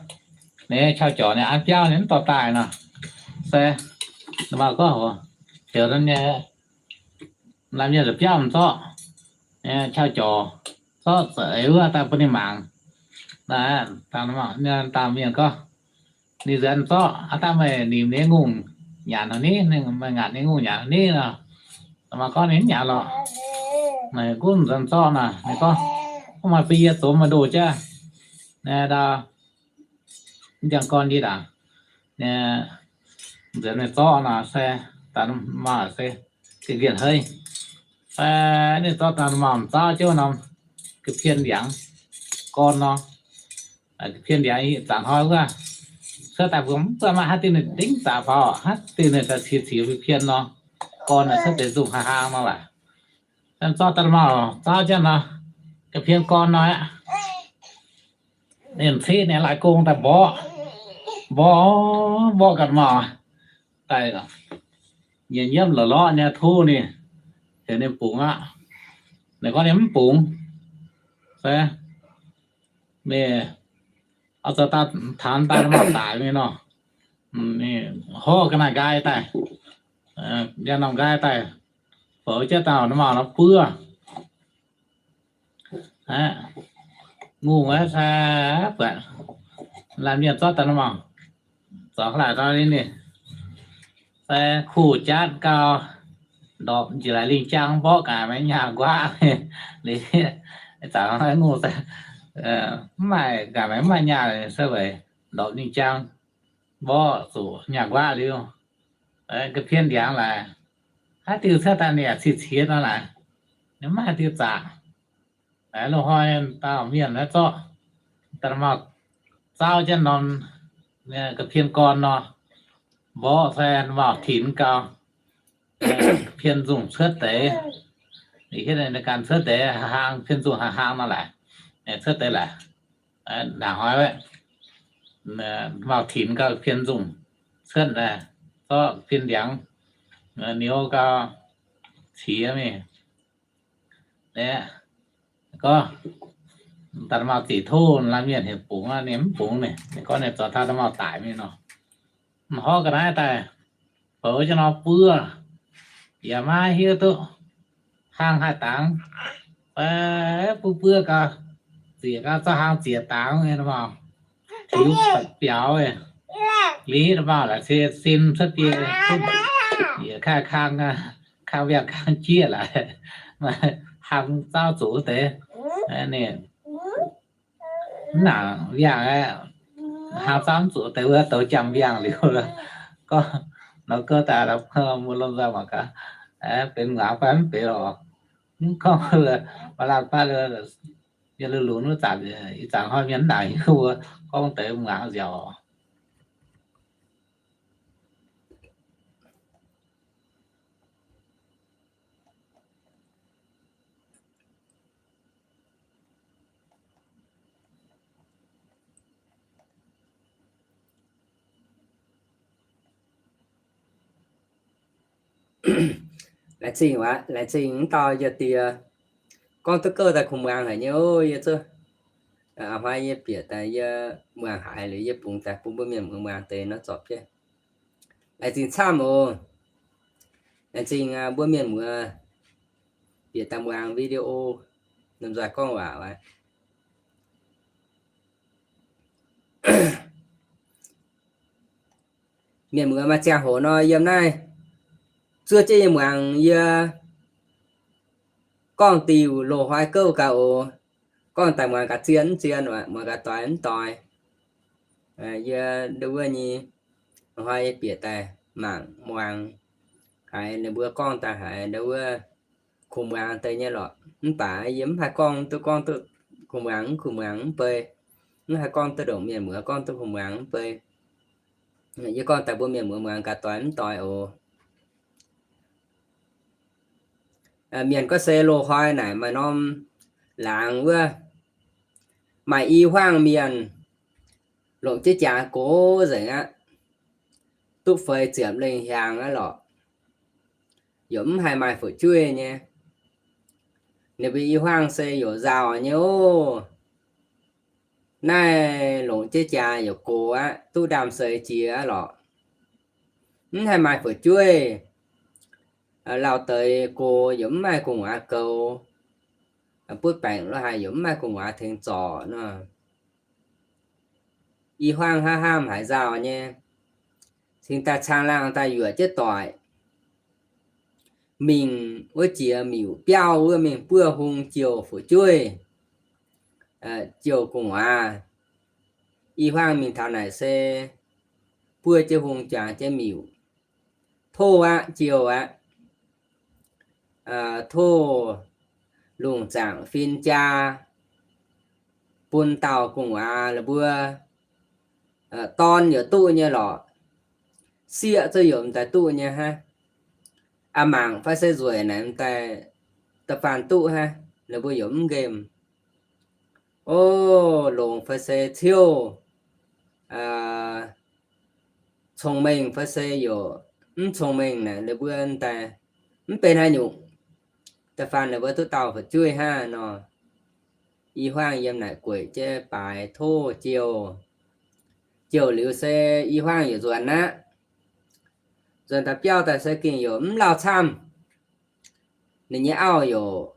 ninh qauv jorc ninh an biauv ninh mv dorh daaih nor. Se, da'maauh gorngv, heuc laanh mienh la'biauv m'zorqv, qauv jorc zorqv za'eix wuov daaih bun ninh mangc. M'dauh mienh gorngv, ninh nzuonx zorqv aqv, daaih meih nimc ninh nyei ngongh nyanc haic ni, meih nganc ninh nyei ngongh nyanc haic ni nor. Da'maauh gorngv ninh mv nyanc lorqc. Naaic gunv nzuonx zorqv nor, ninh gorngv, ov, maaih bun yie zoux maaih ndoh jaav. Naaiv ndau, mv ndiangx-gorn ndie ndaangc, nzuonx ninh zorqv nor se, da'maauh se, ga'nqienh hei, ninh zorqv da'maauh m'zaauv jienv norm ga'pien ndiangx gorn nor. Ga'pien ndiangx zanc hnoi wuov, cuotv daaih mbuo mv buatc maaih haaix diuh ninh dingv zaqc faaux, haaix diuh ninh daaih ciex ciex pien pien nor. Gorn naaic cuotv deix nzungh hlang hlang nor laaix. Zorqv da'maauh zaauv jienv nor, ga'pien gorn nor aqv. Ninh ceqv ninh la'gong daaih mborqv, mborqv, mborqv ga'maauh daaih, nyiemc nyiemv lorqc lorqc nyei tov ninh, heuc ninh bungx aqv. Ninh gorngv ninh mv bungx. Se, ninh oix zoux daaih taux daaih da'maauh daic mingh nor, horv ga'naaiv nqaai daaih, yangh norm nqaai daaih, foux jienv daaih da'maauh nor buov. Aqv, ngungh wuov sai buatc laanh mienh zorqv daaih nor mangc, zorc hlaax dau ninh, sai kuh jatv gau, ndorpc njiec laaix lingh jaang mborqv gaax maiv nyaah nquaqv. Liuz, zangc ngungh mv maaih gaax maiv maaih nyaah se weic ndorpc lingh jaang mborqv zuqc nyaah nquaqv liuz, ga'pien ndiangx laaix, haaix diuh cuotv daaih ninh yaac ciex ciex nor laaix, ninh mv maaih diuh zaqc. Loz-hnoi dauh mienh naaiv zorqv da'maauh zaauv jienv norm ga'pien gorn nor, mborqv fai maaih tinx gau, ga'pien nzungh cuotv deix. Ninh hietv ninh ganh cuotv deix, hlang ga'pien nzungh hlang hlang nor laaix, cuotv deix laaix, ndaangc hnoi maaih tinx gau ga'pien nzungh cuotv, zorqv ga'pien ndiangx, niuz gau, ciex mingh. Gorngv da'maauh zic tov laanh mienh heuc bungx, ninh mv bungx, ninh gorngv ninh zoux taux da'maauh daic mingh nor, mv horv ga'naaiv daaih, bouc jienv nor buov, yaac maiv hiuv duqv hlang haaix dangx. Buov buov gau, ziec gau, zorqv hlang ziec dangx, tiux biaux, liuz da'maauh laaix cin cuotv biei, yietc kang, kang mbiangh kang jieqv laaix, hlang zaauv zuqc deix. Ninh mv nangc mbiangh, hlang zaauv mv zuqc deix wuov douz jangx mbiangh liuz, gorngv nor gouv daaih, muoz-lomh nzoih mangc gaax, benx muangx fai mv benx lorqc. Mv gorngv maaih laanh baav yie lu lunx wuov zanc, ih zanc hnoi mienh mv nangc hiuv wuov gorngv deix muangx nziaauc. Laengz zingh aqv, laengz zingh mv dauh yie die gorngv duqv gouv daaih kuh muangx haic nyei oc. Yie zuqc a'hnoi yie bieqc daaih yie muangx haiz liuz yie bungx daaih bun mbuo mienh muoz muangx deix nor zorpc jienv. Laengz zingh camv oc. Laengz zingh mbuo mienh muoz bieqc daaih muangx video, lomh nzoih gorngv waac aqv. Mienh muoz maaih ziangh hoc nor yiem naaiv zuov jienv yie muangx yie gorngv diuh loz-hnoi gouv gaax oc. Gorngv daaih muangx gaax zien mv zien, muangx gaax doix mv doix. Yie ndau wuov nyei hnoi yie bieqc daaih mangc muangx haiz ninh mbuo gorngv daaih haiz ndau wuov kuh muangx deix nyei lorqc. Mv baac yie mv haih gorngv duqv gorngv duqv kuh muangx mv kuh muangx mv bei, mv haih gorngv duqv ndongc mienh muoz gorngv duqv kuh muangx mv bei. Yie gorngv daaih mbuo mienh muoz muangx gaax doix mv doix oc. Mienh gorngv se loz-hnoi naaic maaih norm laangz wuov, maaih i huaang mienh longc jienv jaax gox nzengc aqv, duqv feix ziepc lengh hiaangx aqv lorqc, yaac mv haih maaih fu'jueiv nyei. Ninh mbuo i huaang se yaac nzauh nyei oc. Naaiv longc jienv jaax yaac gox aqv, duqv ndaamv-seix jiex aqv lorqc, mv haih maaih fu'jueiv. Lauh deix gox yaac mv maaih gu'nguaaz goux, butv baengc lo haaix yaac mv maaih gu'nguaaz tengx zorc nor. I huaang hnangv hnamv haiz nzauh nyei, cingx daaih caangh laangh daaih yuoqc jienv doic mingh wuov jiex miuc biauv wuov mingh buov hung jouh fu'jueiv, jouh gu'nguaaz. I huaang mingh taux naaic se buov jienv hung jangx jienv miuc, tov aqv, jouh aqv, tov lungh zaangc fin-jaa bun dauh gu'nguaaz la'buo. Dorn yaac duqv nyei lorqc, sieqv zungv yaac m'daaih duqv nyei hnangv. A'mangc fai se nzueic naaic m'daaih da'faanh duqv hnangv, ninh mbuo yaac mv nqemh. O, longx fai se ciouv, cong-mengh fai se yaac mv cong-mengh naaic, ninh mbuo m'daaih mv benx haaix nyungc. Da'faanh ninh mbuo duqv dauh fu'jueiv hnangv nor. I huaang yiem naaic gueic jienv baaix tov jouh. Jouh liuz se i huaang yaac nzuonx aqv. Nzuonx daaih biauv daaih se gengh yaac mv lauh camv. Ninh nyei auv yaac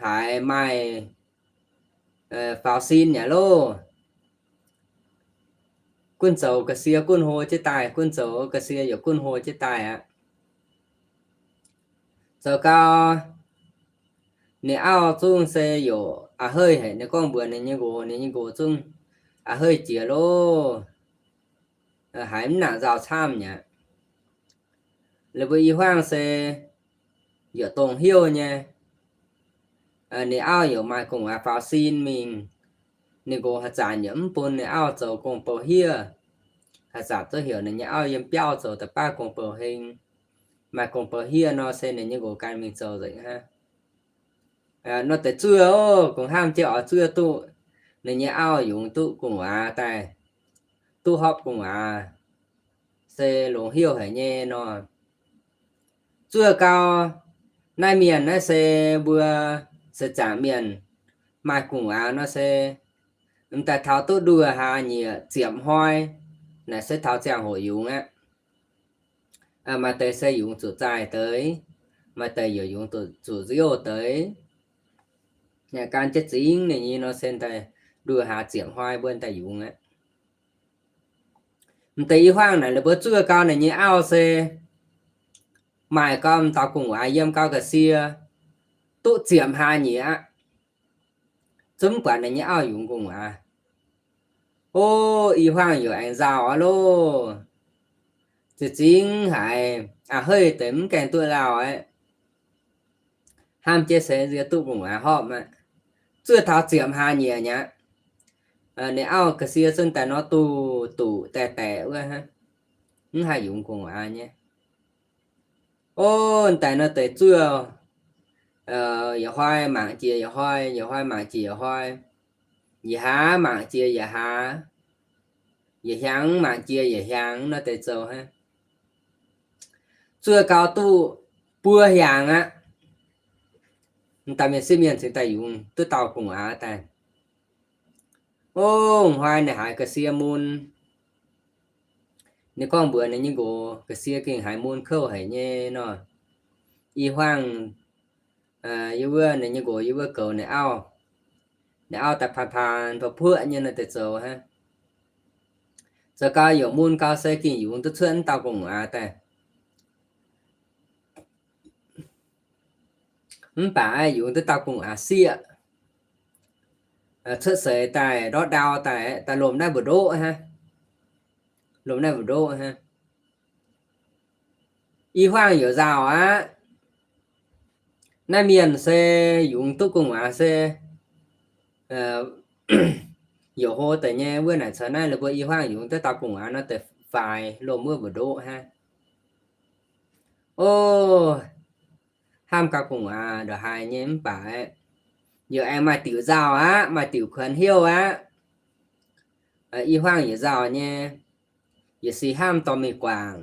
haiz maaih faaux sin yaac loh. Gunv zoux ga'sie gunv hlo jienv daaih, gunv zoux ga'sie yaac gunv hlo jienv daaih aqv. Zoux gau, ninh auv zungv se yaac a'heiv haic. Ninh gorngv mbuox ninh nyei nqox, ninh nyei nqox zungv a'heiv jiex loh, haiz mv nangc nzauh camv mi'aqv. La'buo i huaangv se yaac dongh hnyouv nyei. Ninh auv yaac maaih gu'nguaaz faaux sin mingh. Ninh nqox haaix zanc yaac mv bun ninh auv zoux gong-bou hiev. Haaix zanc zuov heuc ninh nyei auv yiem biauv zoux da'baav gong-bou heng. Maaih gong-bou hiev nor se ninh nyei nqox ganh mingh zoux nzengc hnangv. Nor deix zuov oc, kungx hnamv jienv oix zuov duqv ninh nyei auv yungz duqv gu'nguaaz daaih, duqv hopv gu'nguaaz, se longx hnyouv haic nyei nor. Zuov gau, naaiv mienh naaiv se mbuo seix zaangc mienh, maaih gu'nguaaz nor se m'daaih taux duqv nduoh hlaax nyieqc ziepc hnoi, naaic se taux ziangh hoc yungz aqv. Maaih deix se yungz zuqc zaih deix, maaih deix yaac yungz zuqc nziouv deix. Gan jienv zingx ninh nyei nor se daaih nduoh hlaax ziepc hnoi mbuo daaih yungz aqv. M'deix i huaangv naaic ninh mbuo zuov gau ninh nyei auv se maaih gau m'dauh gu'nguaaz yiem gau ga'sie duqv ziepc hlaax nyieqc aqv. Zungv mv buatc ninh nyei auv yungz gu'nguaaz. O, i huaangv yaac aengx nzauh aqv loh. Za'gengh haiz a'heiv deix mv gaengh duqv lauh aqv. Hnamv jienv se nziex duqv gu'nguaaz hopv aqv. Zuov taux ziepc hlaax nyieqc mi'aqv. Ninh auv ga'sie zungv daaih nor duqv duqv daeqv daeqv wuov hnangv, mv haih yungz gu'nguaaz nyei. O, daaih nor deix zuov, yietc hnoi mangc jiex yietc hnoi, yietc hnoi mangc jiex yietc hnoi, yietc hlaax mangc jiex yietc hlaax, yietc hnyangx mangc jiex yietc hnyangx nor deix zoux hnangv. Zuov gau duqv buo hnyangx aqv, m'daaih mienh sieqv mienh cingx daaih yungz duqv dauh gu'nguaaz daaih. O, hnoi ninh haiz ga'sie mun. Ninh gorngv mbuox ninh nyei nqox, ga'sie gengh haiz mun kouv haic nyei nor. I huaangv, yie wuov ninh nyei nqox yie wuov goux ninh auv. Ninh auv daaih paan paan puoqv puoqv nyei nor deix zoux hnangv. Zoux gau yaac mun gau se gengh yungz duqv cuotv m'dauh gu'nguaaz daaih. Mv baac yungz duqv dauh gu'nguaaz sieqv, cuotv seix daaih ndortv ndau daaih, daaih lomh naaiv mbu'ndoqv hnangv. Lomh naaiv mbu'ndoqv hnangv. I huaangv yaac nzauh aqv. Naaiv mienh se yungz duqv gu'nguaaz se yaac hlo deix nyei. Wuov naaic caux naaiv la'buo i huaangv yungz duqv dauh gu'nguaaz nor deix faix lomh wuov mbu'ndoqv hnangv. O, hnamv gau gu'nguaaz ndongc haaix nyei mv baac yaac aengx maaih diuc nzauh aqv, maaih diuc kuonx hnyouv aqv. I huaangv yaac nzauh nyei, yaac sic hnamv dorh mingh guangc.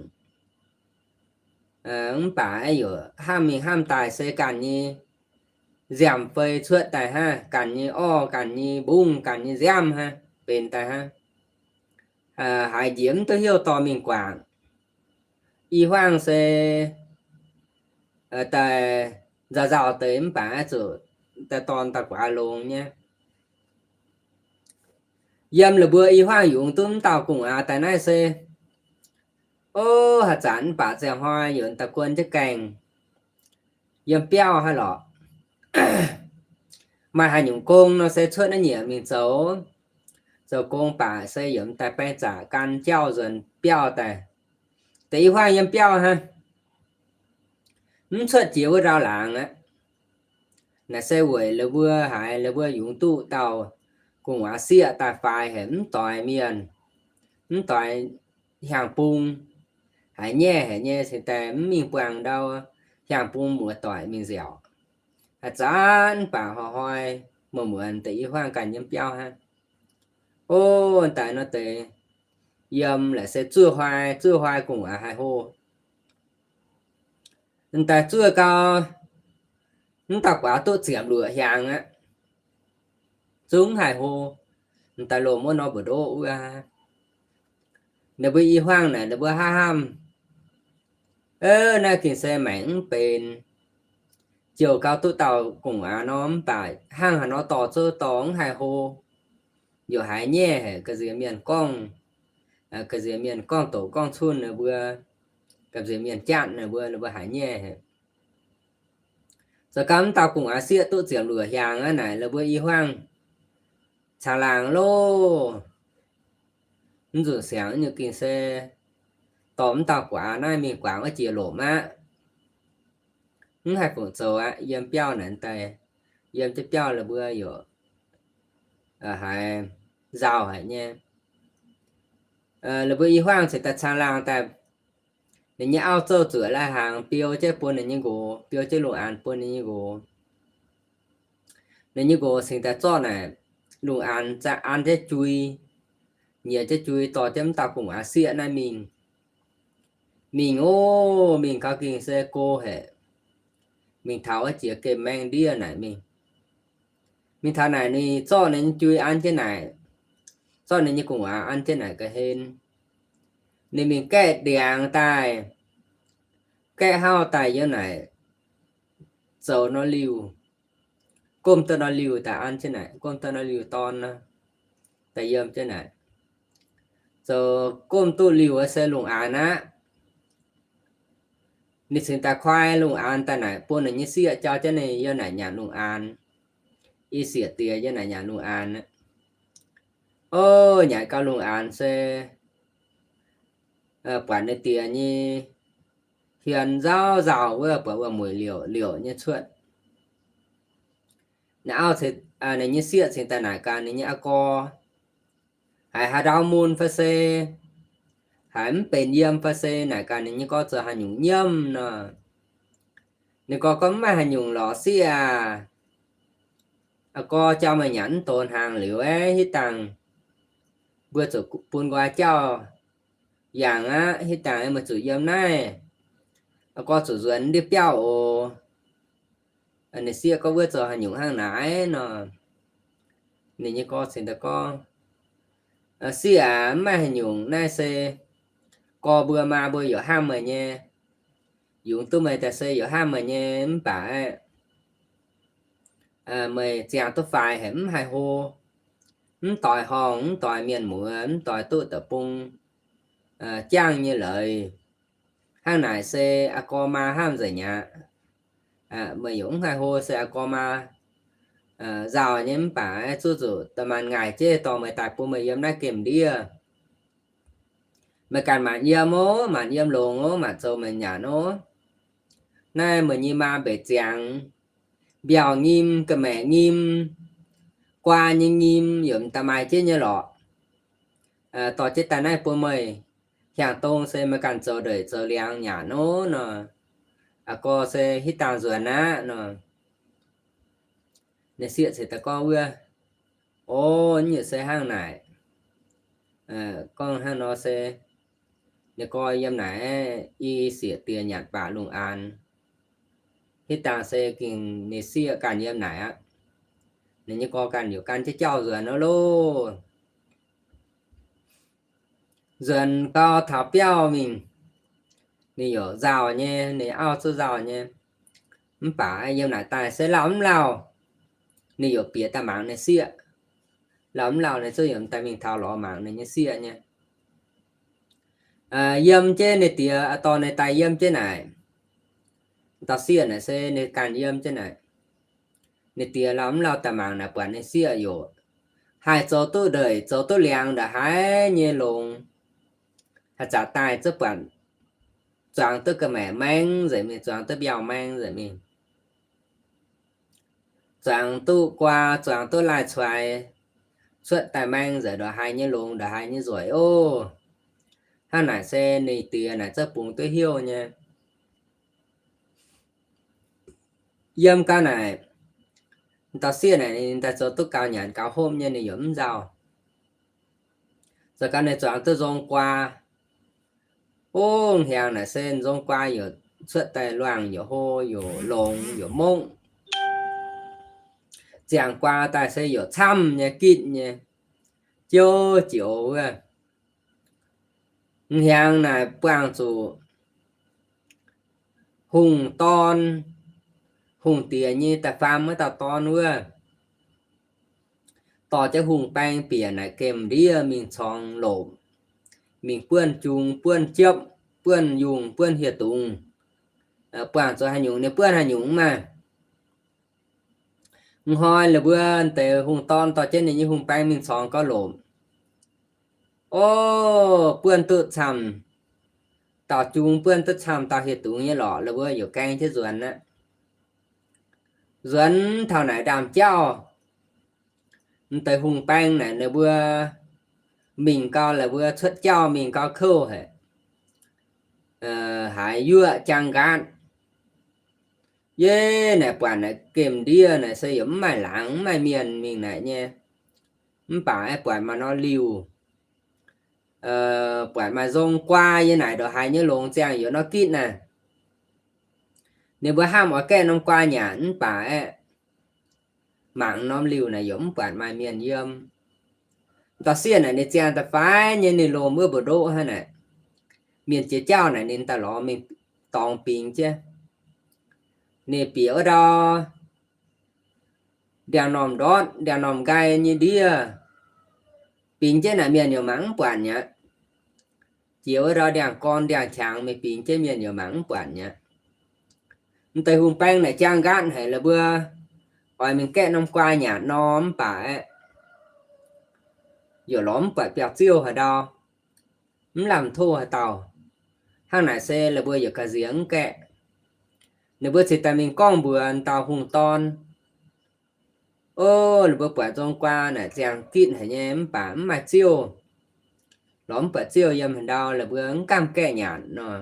Mv baac yaac hnamv mingh hnamv daaih se ganh nyei nziaamv-fei cuotv daaih hnangv, ganh nyei orv, ganh nyei mbungv, ganh nyei nziaamv hnangv, benx daaih hnangv. Haiz njiec mv duqv hnyouv dorh mingh guangc. I huaangv se daaih nzauh nzauh deix mv baac zuqc daaih dorn daaih guaax longx nyei. Yiem la'buo i huaangv yungz duqv mv dauh gu'nguaaz daaih naaiv se, o, haaix zanc mv baac ziangh hnoi yaac daaih guon jienv gaengh yiem biauv haaix lorqc. Maaih haaix nyungc gong nor se cuotv naaiv nyieqc mingh zoux. Zoux gong baac se yaac daaih baeng zaqc gan jauv nzuonx biauv daaih. Deix i huaangv yiem biauv hnangv, mv cuotv jiex wuov ndau laangz aqv. Naaiv se weic la'mbuo haiz la'mbuo yungz duqv dauh gu'nguaaz sieqv daaih faix haic, mv doix mienh, mv doix hiaang-bung, haiz nyaiv haic nyei cingx daaih mv mingh buangh ndau hiaang-bung muoz-doic mingh nziaauc. Haaix zanc baac hnoi-hnoi muonz-muonz deix i huaangv ganh yiem biauv hnangv. O, daaih nor deix yiem laaic se zuov hnoi zuov hnoi gu'nguaaz haih hlo. Daaih zuov gau, mv dauh guaax duqv ziepc luoqc hiaangx aqv, zungv haih hlo. Daaih lomh wuov nor mbu'ndoqv wuov. Ninh mbuo i huaangv naaic ninh mbuo hnamv, naaiv gengh se maengc mv benx. jouh gau duqv dauh gu'nguaaz nor, mv baac hnangv haaix nor dorh zouv dorh mv haih hlo. Yaac haiz nyaiv haic, ga'nziex mienh gorngv, ga'nziex mienh gorngv doqc gorngv cunh ninh mbuo, ga'nziex mienh jatv ninh mbuo, ninh mbuo haiz nyaiv haic. Zoux gau mv dauh gu'nguaaz sieqv duqv ziepc luoqc hnyangx aqv naaic, ninh mbuo i hmuangv caangh laangh loh. Mv zuqc siangx nyungc gengh se dorh mv dauh gu'nguaaz naaiv mingh guangc wuov jiex lomc aqv. Mv haih fungc zoux aqv. Yiem biauv naaic daaih, yiem jienv biauv la'buo yaac haiz nzauh haic nyei. La'buo i hmuangv cingx daaih caangh laangh daaih, ninh nyei auv zouv zuoqc lai-hnaangx biou jienv bun ninh nyei nqox, biou jienv lungh aanx bun ninh nyei nqox. Ninh nyei nqox cingx daaih zorqv naaic lungh aanx za'an jienv jui, nyiex jienv jui dorh jienv mv dauh gu'nguaaz sieqv naaiv mingh. Mingh ov, mingh gau gengh se go haic. Mingh taux wuov jiex gemh maeng ndiev naaic mingh. Mingh taux naaic ninh zorqv ninh nyei jui an jienv naaic, zorqv ninh nyei gu'nguaaz an jienv naaic ga'hlen. Ninh mingh gaeqv ndiangx daaih, gaeqv hauv daaih yiem naaic zoux nor liuh, gomv duqv nor liuh daaih an jienv naaic, gomv duqv nor liuh dorn nor, daaih yiem jienv naaic. Zoux gomv duqv liuh se lungh aanx aqv. Ninh cingx daaih koi lungh aanx daaih naaic bun ninh nyei sieqv jauv jienv ninh yiem naaic nyanc lungh aanx. I sieqv diex yiem naaic nyanc lungh aanx aqv. Ov, nyanc gau lungh aanx se buatc ninh diex nyei hmien nzauh nzauh wuov, buatc wuom-mueic liouc liouc nyei cuotv. Ninh auv, ninh nyei sieqv cingx daaih naaic gaax ninh nyei aa gorx, haiz haaix ndau mun fai se haiz mv benx yiem fai se naaic gaax ninh nyei gorx zoux haaix nyungc nyiemv nor. Ninh gorx gorngv mv maaih haaix nyungc lorqc sieqv aac. Aa gorx, jauv meih nyanc mv donx hnaangx liuz aeqv, hitv dangh mbuo zuqc bun nqoi jauv yangh aqv. Hitv dangh meih zuqc yiem naaiv. Aa gorx zuqc nzuonx ndiev biauv oc. Ninh sieqv gorngv wuov zoux haaix nyungc hnangv naaic nor. Ninh nyei gorx cingx daaih gorngv, sieqv aac, mv maaih haaix nyungc, naaiv se gorx mbuo maa mbuo yaac hnamv meih nyei. Yungz duqv meih daaih se yaac hnamv meih nyei, mv baac aeqv, meih ziangh duqv faix haic, mv haih hlo, mv doix horngh, mv doix mienh muoz, mv doix duqv deic-bung jangv nyei leiz. Hnangv naaic se aa gorx maa hnamv nzengc aqv. Meih yaac mv haih hlo se aa gorx maa nzauh nyei, mv baac aeqv, zuqc da'maanc ngaaic jienv dorh meih daaih bun meih yiem naaiv gemh ndiev. Meih ganh maanc yiem ov, maanc yiem longx ov, maanc zoux meih nyanc ov. Naaiv meih nyei maa mbenc ziangx, mbiauh nyim, ga'maeqc nyim, guaa nyei nyim, yaac m'daaih maaih jienv nyei lorqc. Dorh jienv daaih naaiv bun meih hiaangx dong se meih ganh zoux ndeic zoux liangx nyanc ov nor. Aa gorx se hitv dangh nzuonx aqv nor. Ninh sieqv cingx daaih gorngv wuov, O, nyungc se hnangv naaic. Gorngv hnangv nor se ninh gorx yiem naaic i sieqv diex nyanc baac lungh aanx. Hitv dangh se gengh ninh sieqv ganh yiem naaic aqv. Ninh nyei gorx ganh yaac gan jienv jauv nzuonx aqv loh. Nzuonx gau taux biauv mingh, ninh yaac nzauh nyei, ninh auv zuqc nzauh nyei. Mv baac yiem naaic daaih se lauh mv lauh, ninh yaac bieqc daaih mangc ninh sieqv. Lauh mv lauh ninh zuqc yaac daaih mingh taux lorz mangc ninh nyei sieqv nyei. Yiem jienv ninh diex dorh ninh daaih yiem jienv naaic. Dauh sieqv naaic se ninh ganh yiem jienv naaic. Ninh diex lauh mv lauh daaih mangc naaic buatc ninh sieqv yaac haih zoux duqv ndeic zoux duqv liangx ndongc haaix nyei longx. Haaix zanc daaih zuqc buatc zuangx duqv ga'maeqc maeng nzengc mingh, zuangx duqv mbiauh maeng nzengc mingh, zuangx duqv guaa, zuangx duqv lai-cuix, cuotv daaih maeng nzengc ndongc haaix nyei longx ndongc haaix nyei nzueic ov. Hnangv naaic se ninh diex naaic zuqc bungx duqv hnyouv nyei. Yiem gau naaic, dauh sieqv naaic ninh daaih zoux duqv gaux nyanc gaux hopv nyei, ninh yaac mv nzauh. Zoux gau ninh zuangx duqv nzong guaa. Ov, hnyangx naaic se nzong guaa yaac cuotv daaih luangh yaac hlo yaac longx yaac mongv. Ziangh guaa daaih se yaac camv nyei, gitv nyei, jouv jioux wuov. Hnyangx naaic buangh zuqc hungh dorn, hungh diex nyei da'faam wuov dauh dorn wuov, dorh jienv hungh baeng bieqc naaic gemh ndiev mingh corngx lomc, mingh buonv jung, buonv jiepv, buonv yungh, buonv hieh dungz, buangh zoux haaix nyungc ninh buonv haaix nyungc mv maaih. Hnoi la'buo deix hungh dorn dorh jienv ninh nyei hungh baeng mingh corngx gauh lomc. O, buonv duqv camv dauh jung, buonv duqv camv dauh hieh dungz nyei lorqc, la'buo yaac gaeng jienv nzuonx aqv. Nzuonx taux naaic ndaamv-jauv, m'deix hungh baeng naaic ninh mbuo mingh gau, la'buo cuotv jauv mingh gau kouv haic, haiz yuoqv jaang nqaatv. Yie naaic buatc naaic gemh ndiev naaic se yaac mv maaih laangz, mv maaih mienh mingh naaic nyei, mv baac aeqv, buatc maaih norm liuh, buatc maaih nzong guaa yie naaic ndongc haaix nyei longx ziangh yaac norm gitv naaic. Ninh mbuo hnamv oix gaeqv norm guaa nyanc mv baac aeqv, mangc norm liuh naaic yaac mv buatc maaih mienh yiem. Dauh sieqv naaic ninh ziangh da'faai nyei, ninh lomh wuov mbu'ndoqv hnangv naaic, mienh jiex jauv naaic ninh daaih lorz mingh dorngx bingx jienv. Ninh bieqc wuov ndau ndiangx-normh ndortv, ndiangx-normh nqaai nyei ndiev, bingx jienv naaic mienh yaac mangc mv buatc mi'aqv. Jiex wuov ndau ndiangx-gorn ndiangx-qangx mingh bingx jienv mienh yaac mangc mv buatc mi'aqv. M'deix hungh baeng naaic jaang nqaatv haic, la'buo oix mingh gaeqv norm guaa nyanc nor mv baac aeqv, yaac lorz mv buatc biauv-ziouv haaix ndau, mv lamh tov haaix dauh. Hnangv naaic se la'buo yaac ga'nziex mv gaeqv. Ninh mbuo ziouc daaih mingh gorngv mbuox dauh hungh dorn, O, ninh mbuo buatc nzong guaa naaic ziangh gitv haic nyei mv baac mv maaih ziouv, lorz mv buatc ziouv yiem haaix ndau, la'buo mv gamh gaeqv nyanc nor.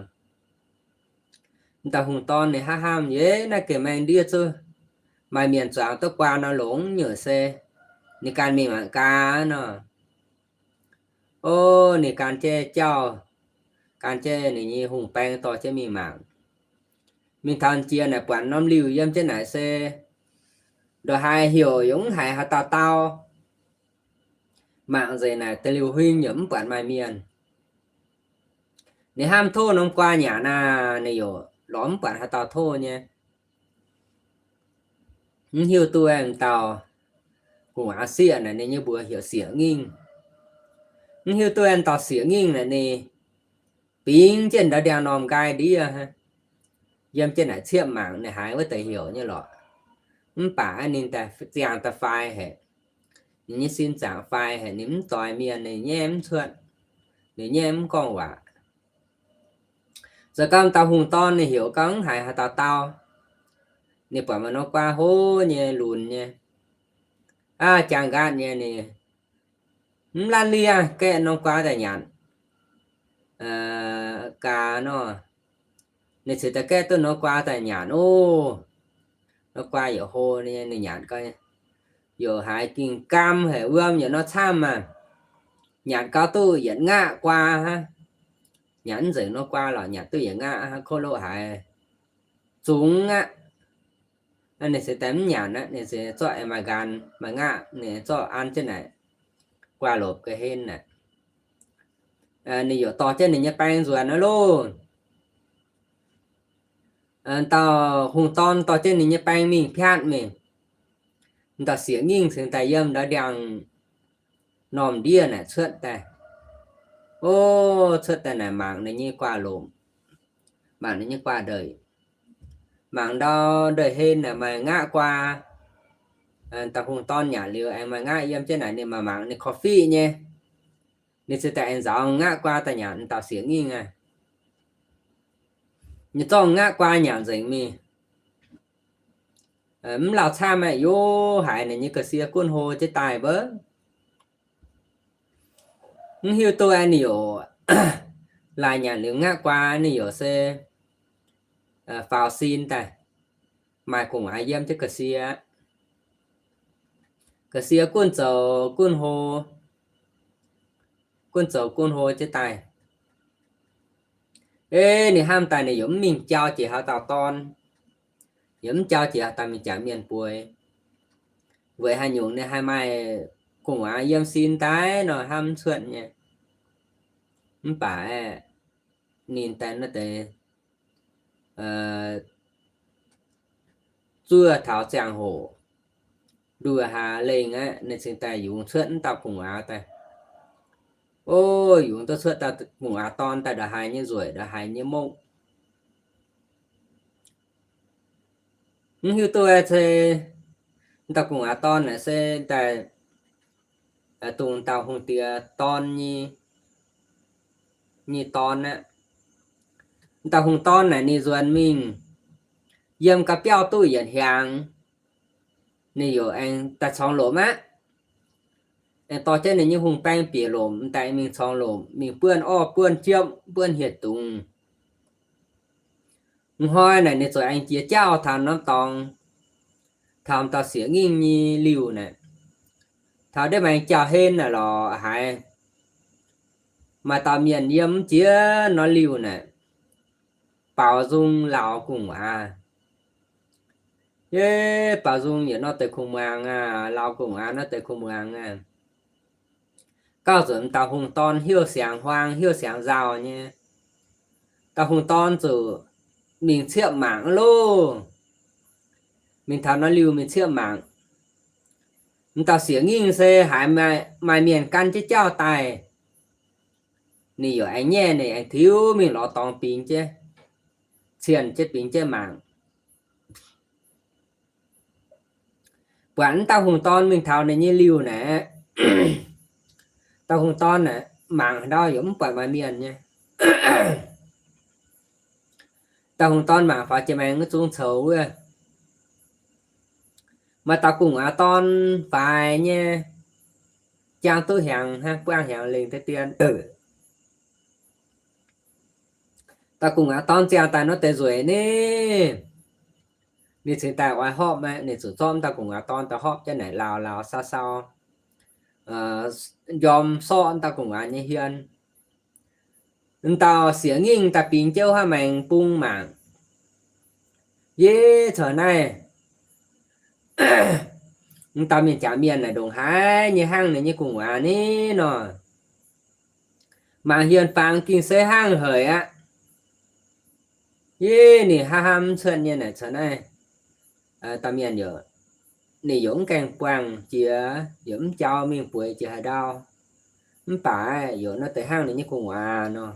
Dauh hungh dorn ninh hnamv hnamv, Yie, naaiv gengh maengx ndiev zuqc maaih mienh zuangx duqv guaa nor longx nyungc se, ninh ganh mingh mangc gaax nor. O, ninh gan jienv jauv, gan jienv ninh nyei hungh baeng dorh jienv mingh mangc. Mingh taux jiex naaic buatc norm liuh yiem jienv naaic se ndongc haaix heuc yaac mv haiz haaix dauh dau. Mangc nzengc naaic deix liuh huing yaac mv buatc maaih mienh. Ninh hnamv tov norm guaa nyanc naaic, ninh yaac lorz mv buatc haaix dauh tov nyei. Mv hiuv duqv aeqv, dauh gu'nguaaz sieqv naaic ninh nyei mbuox heuc Sieqv Ngingh. Mv hiuv duqv aeqv, dauh Sieqv Ngingh naaic ninh bingx jienv ndau ndiangx-normh nqaai ndiev, yiem jienv naaic ciepv mangc ninh haiz wuov deix heuc nyei lorqc. Mv baac ninh ziangh da'faai haic, ninh nyei sin zaangc faai haic, ninh mv doix mienh, ninh nyaiv mv cuotv, ninh nyaiv mv gorngv waac. Zoux gau dauh hungh dorn ninh heuc gau mv haiz haaix dauh dau. Ninh buatc maaih norm guaa hlo nyei lunx nyei, aav, jaang nqaatv nyei, ninh mv lanv liev, gaeqv norm guaa daaih nyanc gaax nor. Ninh ziouc daaih gaeqv duqv norm guaa daaih nyanc oc. Norm guaa yaac hlo nyei, ninh nyanc gau, yaac haiz ging gaam haic, wuom yaac nor camv maah. Nyanc gau duqv yietc ngaqv guaa hnangv. Nyanc mv nzengc norm guaa lorqc, nyanc duqv yietc ngaqv hnangv, kouv loqv haiz zungx aqv. Ninh se daaih mv nyanc aqv, ninh se zorqv aengx maaih nqaan maaih ngaqv, ninh zorqv an jienv naaic guaa lopc ga'hlen naaic. Ninh yaac dorh jienv ninh nyei baeng nzuonx aqv loh. Dauh hungh dorn dorh jienv ninh nyei baeng mingh piatv mingh. Dauh Sieqv Ngingh cingx daaih yiem ndau ndiangx-normh ndiev naaic cuotv daaih. O, cuotv daaih naaic mangc ninh nyei guaa lomc, mangc ninh nyei guaa ndeic. Mangc ndau ndeic-hlen naaic maaih ngaqv guaa. Dauh hungh dorn nyanc liuz aengx maaih ngaqv yiem jienv naaic, ninh maaih mangc ninh korv-fiqv nyei. Ninh ziouc daaih aengx nzaaux ngaqv guaa daaih nyanc. Dauh Sieqv Ngingh aac, ninh zorqv ngaqv guaa nyanc nzengc mingh, mv lauh camv aeqv, yov haiz ninh nyei ga'sie gunv hlo jienv daaih mbouv. Mv hiuv duqv aeqv, ninh yaac laaix nyanc liuz ngaqv guaa, ninh yaac se faaux sin daaih, maaih gu'nguaaz yiem jienv ga'sie. Ga'sie gunv zoux gunv hlo, gunv zoux gunv hlo jienv daaih. Ei, ninh hnamv daaih ninh yaac mv mingh jauv jiex haaix dauh dorn, yaac mv jauv jiex haaix dauh mingh jangx mienh bueix. Weic haaix nyungc ninh haih maaih gu'nguaaz yiem sin daaih nor hnamv mv cuotv nyei. Mv baac aeqv, ninh daaih naaiv deix zuov taux ziangh hoc, nduqc haaix lengh aqv, ninh cingx daaih yungz cuotv wuov dauh gu'nguaaz daaih. O, yungz duqv cuotv dauh gu'nguaaz dorn daaih ndongc haaix nyei nzueic, ndongc haaix nyei mongv. Mv hiuv duqv se wuov dauh gu'nguaaz dorn naaic se daaih dongh dauh hungh diex dorn nyei, nyei dorn aqv. Dauh hungh dorn naaic ninh nzuonx mingh yiem ga'biauv duqv yietc hnyangx, ninh yaac aengx daaih corngx lomc aqv. Aengx dorh jienv ninh nyei hungh baeng bieqc lomc daaih mingh corngx lomc, mingh buonv orv, buonv jiepv, buonv hieh dungz. Hnoi naaic ninh ziouc aengx jiex jauv taux norm dorngx, taux dauh sieqv ngingh nyei liuh naaic, taux ndiev maengx jauv-hlen naaic lorqc haiz maaih dauh mienh yiem jiex norm liuh naaic, baaux nzung lauz gu'nguaaz. Yie baaux nzung yietc norm deix kuh muangx aqv, lauz gu'nguaaz norm deix kuh muangx aqv. Gauh zuqc m'dauh hungh dorn heuc siangx huaang, heuc siangx nzauh nyei. Dauh hungh dorn zuqc mingh ciepv mangc loh. Mingh taux norm liuh mingh ciepv mangc. M'dauh sieqv ngingh se haiz maaih mienh gan jienv jauv daaih, ninh yaac aengx nyaiv, ninh aengx tiux mingh lorz dorngx bingx jienv, cienh jienv bingx jienv mangc. Buatc wuov dauh hungh dorn mingh taux ninh nyei liuh naaic, dauh hungh dorn naaic mangc haaix ndau yaac mv buatc maaih mienh nyei. Dauh hungh dorn mangc faaux jiex maengx wuov zungv coux wuov, maaih dauh gu'nguaaz dorn faix nyei, jang duqv hnyangx hnangv, buangv hnyangx lengh deix dien. Dauh gu'nguaaz dorn ziangh daaih nor deix nzueic ni, ninh cingx daaih oix horpc maah, ninh zuqc zorqv dauh gu'nguaaz dorn daaih horpc jienv naaic lauz lauz sau sau, njorm sorqv dauh gu'nguaaz nyei hmien. M'dauh sieqv ngingh daaih bingx jienv wuov maengx bung mangc, yie caux naaiv m'dauh mienh jaax mienh naaic ndongc haaix nyei hnangv ninh nyei gu'nguaaz ni nor. Mangc hmien fangx gengh se hnangv haic aqv. Yie ninh hnamv hnamv cuotv nyei naaic caux naaiv dauh mienh yaac, ninh yaac mv gaengh buangh jiex, yaac mv jauv mingh bueix jiex haaix ndau. Mv baac yaac nor deix hnangv ninh nyei gu'nguaaz nor.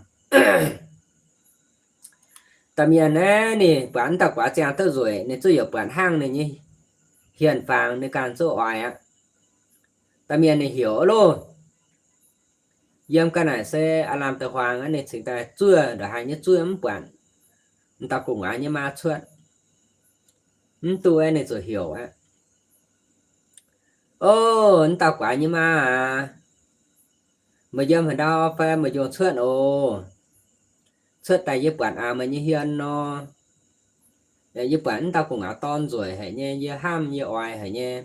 Dauh mienh naaiv ninh buatc wuov dauh guaax ziangh duqv nzueic, ninh zuqc yaac buatc hnangv ninh nyei hmien fangx, ninh ganh zuqc oix aqv. Dauh mienh ninh heuc loh. Yiem ga'naaiv se aav lamh deix huaang aqv, ninh cingx daaih zuov ndongc haaix nyei zuov mv buatc m'dauh gu'nguaaz nyei maa cuotv. Mv duqv ninh zuqc heuc aqv. O, m'dauh guaax nyei maa aac, meih yiem haaix ndau fai meih yungz cuotv oc? Cuotv daaih yie buatc aax meih nyei hmien nor. Yie buatc m'dauh gu'nguaaz dorn nzueic haic nyei, yie hnamv yie oix haic nyei.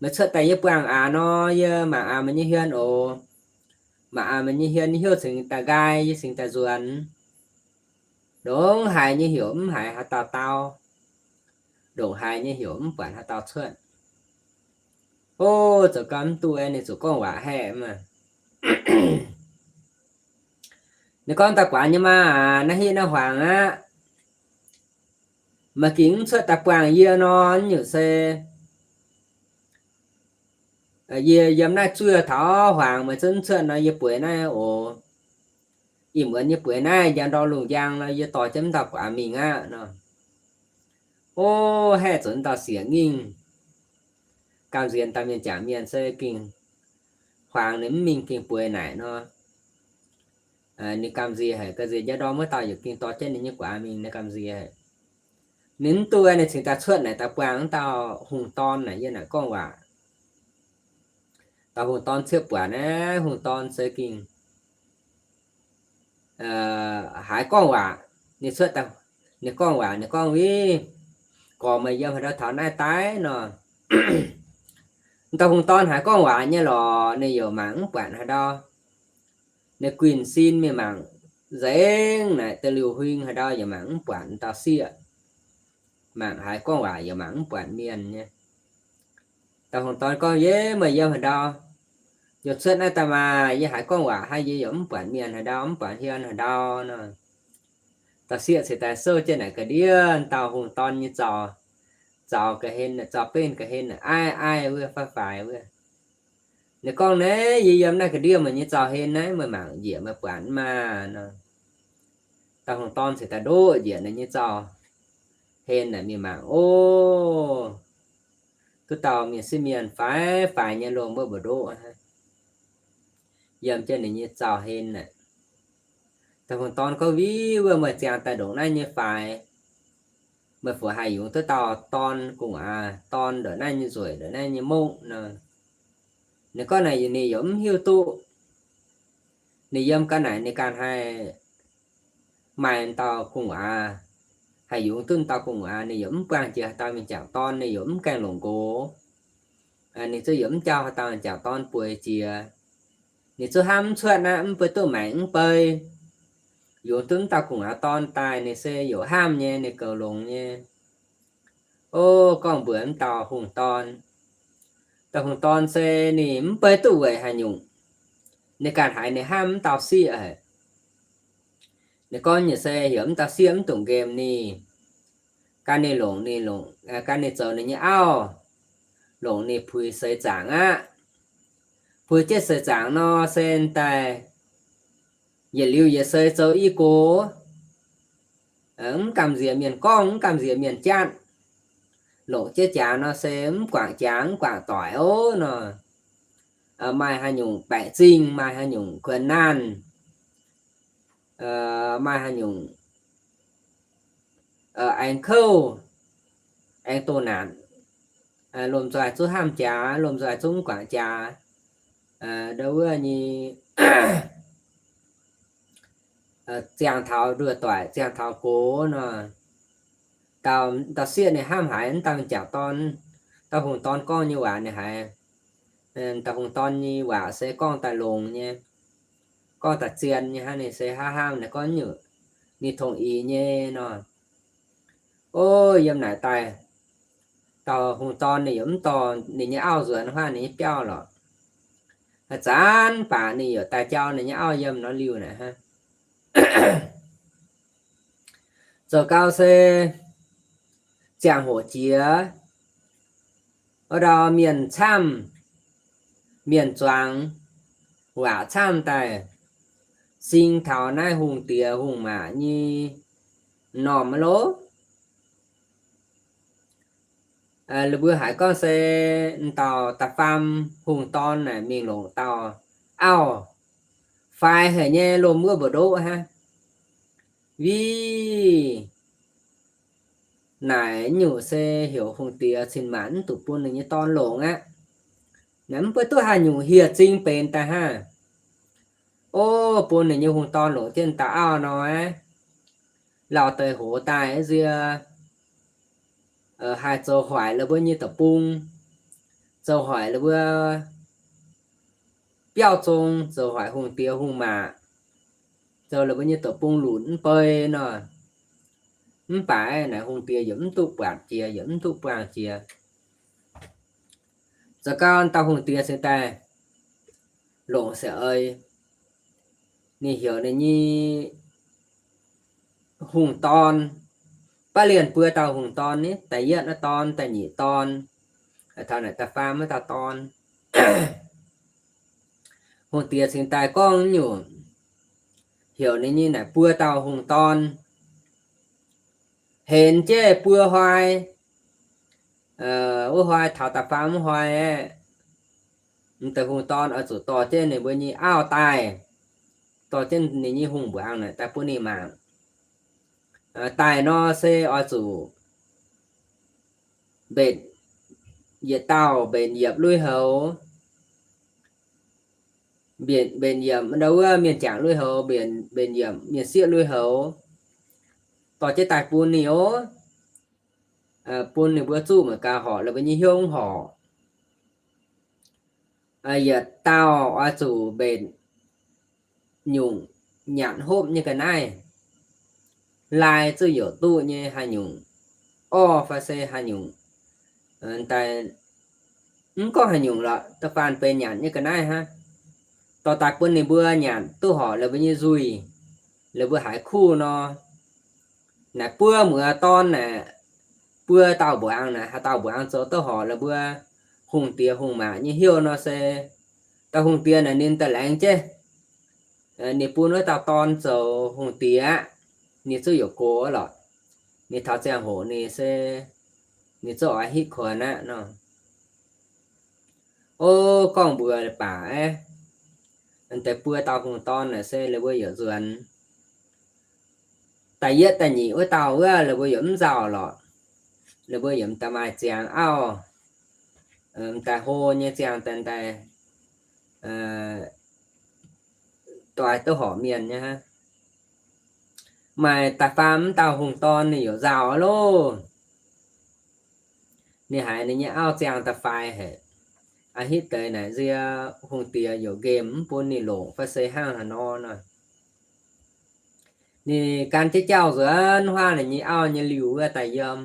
Meih cuotv daaih yie buangh aax nor, yie mangc aax meih nyei hmien oc. Mangc aax meih nyei hmien, yie hnyouv cingx daaih nqaai, yie cingx daaih nzuonx. Ndongc haaix nyei heuc mv haiz haaix dauh dau. Ndongc haaix nyei heuc mv buatc haaix dauh cuotv. O, zoux gau mv duqv, ninh zuqc gorngv waac haeqv maah. Ninh gorngv, dauh guaax nyei maa aac, naaiv hitv naaiv huaangx aqv, meih gengh mv cuotv daaih buangh yie nor, nyungc se yie yiem naaiv zuov taux huaangx, meih zungv mv cuotv nor, yie bueix naaiv oc. Ih muonz yie bueix naaiv njang ndorm lungh njang nor, yie dorh jienv m'dauh guaax mingh aqv nor. O, haeqv zuqc m'dauh sieqv ngingh. Gamh nziex dauh mienh jangc mienh se gengh huaangx ninh mv mingh gengh bueix naaic nor. Ninh gamh nziex haic, gamh nziex njang ndorm wuov dauh yaac gengh dorh jienv ninh nyei guaax mingh, ninh gamh nziex haic. Ninh mv duqv, ninh cingx daaih cuotv naaic daaih buangh m'dauh hungh dorn naaic yiem naaic gorngv waac. Dauh hungh dorn ciepv buatc naaiv hungh dorn se gengh haiz gorngv waac. Ninh cuotv daaih, ninh gorngv waac, ninh gorngv, Ih, gorx meih yiem haaix ndau taux naaiv daaih nor? M'dauh hungh dorn haiz gorngv waac nyei lorqc, ninh yaac mangc mv buatc haaix ndau. Ninh guinh sin mingh mangc nzengc naaic deix liuh huing haaix ndau yaac mangc mv buatc m'dauh sieqv. Mangc haiz gorngv waac yaac mangc mv buatc mienh nyei. Dauh hungh dorn gorngv, Yie, meih yiem haaix ndau? Yie cuotv naaiv daaih maah, yie haiz gorngv waac hnangv, yie yaac mv buatc mienh haaix ndau, mv buatc hmien haaix ndau nor. Dauh sieqv cingx daaih souv jienv naaic ga'ndiev dauh hungh dorn nyei zaux, zaux ga'hlen, zaux benv ga'hlen, aiv aiv wuov, faix faix wuov. Ninh gorngv naaiv, yie yiem naaiv ga'ndiev meih nyei zaux hlen naaiv, meih mangc njiec meih buatc maah nor. Dauh hungh dorn cingx daaih ndoqv njiec ninh nyei zaux hlen naaic mingh mangc, o, duqv dauh mienh sieqv mienh faix faix nyei lomh wuov mbu'ndoqv hnangv, yiem jienv ninh nyei zaux hlen naaic. Dauh hungh dorn gorngv, Viv wuov, meih ziangh daaih ndongc naaiv nyei faix, meih fu haih yungz duqv dauh dorn gu'nguaaz dorn ndongc naaiv nyei nzueic, ndongc naaiv nyei mongv nor? Ninh gorngv naaic ninh yaac mv hiuv duqv. Ninh yiem ga'naaic ninh ganh haih maaih dauh gu'nguaaz, haih yungz duqv dauh gu'nguaaz, ninh yaac mv buangh jiex haaix dauh mienh jangc dorn, ninh yaac mv gaengh longc nqox. Ninh zungv yaac mv jauh haaix dauh mienh jangc dorn bueix jiex. Ninh zungv hnamv mv cuotv aqv, mv bei duqv maengc mv bei. Yungz duqv mv dauh gu'nguaaz dorn daaih, ninh se yaac hnamv nyei, ninh goux longx nyei. O, gorngv mbuox mv dauh hungh dorn. Dauh hungh dorn se ninh mv bei duqv weic haaix nyungc, ninh ganh haiz ninh hnamv mv dauh sieqv haic. Ninh gorngv nyei se heuc mv dauh sieqv mv dungx nqemh ninh, gan ninh longc, ninh longc, gan ninh zoux ninh nyei auv, longc ninh puix seix zaangc aqv. Puix jienv seix zaangc nor se daaih yietc liuz yietc seix zoux i gox, mv gamh nziex mienh gorngv, mv gamh nziex mienh jatv. Longc jienv jaax nor se mv guangc jaax mv guangc doic ov nor. Maaih haaix nyungc baeqc zingh, maaih haaix nyungc kuonx naanh, maaih haaix nyungc aengx kouv, aengx doh naanc, lomh nzoih zungv hnamv jaax, lomh nzoih zungv mv guangc jaax. Ndo wuov nyei ziangh taux nduoh doic, ziangh taux gox nor, dauh, dauh sieqv ninh hnamv haiz mv dauh mienh jangc dorn, dauh hungh dorn gorngv nyei waac ninh haiz, dauh hungh dorn nyei waac se gorngv daaih longx nyei, gorngv daaih zien nyei hnangv. Ninh se hnamv hnamv ninh gorngv nyungc, ninh tongx ix nyei nor. O, yiem naaic daaih, dauh hungh dorn ninh yaac mv dorh ninh nyei auv nzuonx huaav ninh nyei biauv lorqc. Haaix zanc baac ninh yaac daaih jauv ninh nyei auv yiem nor liuh naaic hnangv. Zoux gau se ziangh hoc jiex, wuov ndau mienh camv, mienh zuangx waac camv daaih, sing taux naaiv hungh diex hungh maac nyei m'normh aqv lorqc. Lih mbuo haiz gorngv se dauh da'faam hungh dorn naaic mingh longc dauh auv, faix haic nyei, lomh wuov mbu'ndoqv hnangv. Viv, naaic nyungc se heuc hungh diex cin-maanc mv zuqc bun ninh nyei dorn longc aqv. Naaic mv buatc duqv haaix nyungc hieh zing benx daaih hnangv. O, bun ninh nyei hungh dorn longc jienv dauh auv nor, lauh deix hoz daaih nziex, haih zoux hoic lih mbuo nyei deic-bung, zoux hoic lih mbuo biauv zong, zoux hoic hungh diex hungh maac, zoux lih mbuo nyei deic-bung lunc mv bei nor. Mv baac naaic hungh diex yaac mv duqv buatc jiex, yaac mv duqv buangh jiex. Zoux gau dauh hungh diex cingx daaih longc se ei, ninh heuc ninh nyei hungh dorn, baav lienh buo dauh hungh dorn ni, da'yietv wuov dorn, da'nyeic dorn, taux naaic da'faam wuov dauh dorn. Hungh diex cingx daaih gorngv nyungc, heuc ninh nyei naaic buo dauh hungh dorn henx jienv buo hnoi, wuov hnoi taux da'faam wuov hnoi aeqv, m'deix hungh dorn oix zuqc dorh jienv ninh mbuo nyei auv daaih, dorh jienv ninh nyei hungh mbuangz naaic daaih bun ninh mangc. Daaih nor se oix zuqc mbenc yietc dauh mbenc yiepc lui-houx, mbenc, mbenc yiepc ndau wuov mienh jangc lui-houx, mbenc, mbenc yiepc mienh sieqv lui-houx, dorh jienv daaih bun ninh oc. Bun ninh mbuo zuqv mangc gaax horpc lih mbuo nyei hnyouv mv horpc. Yietc dauh oix zuqc mbenc nyungc nyanc hopv nyei ga'naaiv, lai zuqc youc duqv nyei haaix nyungc, orv fai se haaix nyungc, daaih mv gorngv haaix nyungc lorqc, da'faanh benx nyanc nyei ga'naaiv hnangv, dorh daaih bun ninh mbuo nyanc duqv horpc lih mbuo nyei nzuih, lih mbuo haiz kuv nor, naaic buo muoz dorn naaic buo dauh mbuangz naaic, haaix dauh mbuangz zoux duqv horpc la'buo hungh diex hungh maac nyei hnyouv nor se, dauh hungh diex naaic ninh daaih laengz jienv, ninh bun wuov dauh dorn zoux hungh diex aqv, ninh zungv youc gox lorqc. Ninh taux ziangh hoc ninh se, ninh zungv oix hitv kuonx aqv nor. O, gorngv mbuox baac aeqv, deix buo dauh hungh dorn naaic se la'buo youc nzuonx. Da'yietv da'nyeic wuov dauh wuov la'buo youc mv nzauh lorqc. La'buo youc m'daaih maaih ziangx auv, m'daaih hlo nyei ziangx daaih, daaih doix duqv horpc mienh nyei hnangv. Maaih da'faam dauh hungh dorn ninh youc nzauh loh. Ninh haiz ninh nyei auv ziangh da'faix haic. A'hitv deix naaic nzie hungh diex youc nqemh mv bun ninh longc fai se hnangv haaix nor nor. Ninh gan jienv jauv nzuonx huaav ninh nyei auv nyei liuh wuov daaih yiem.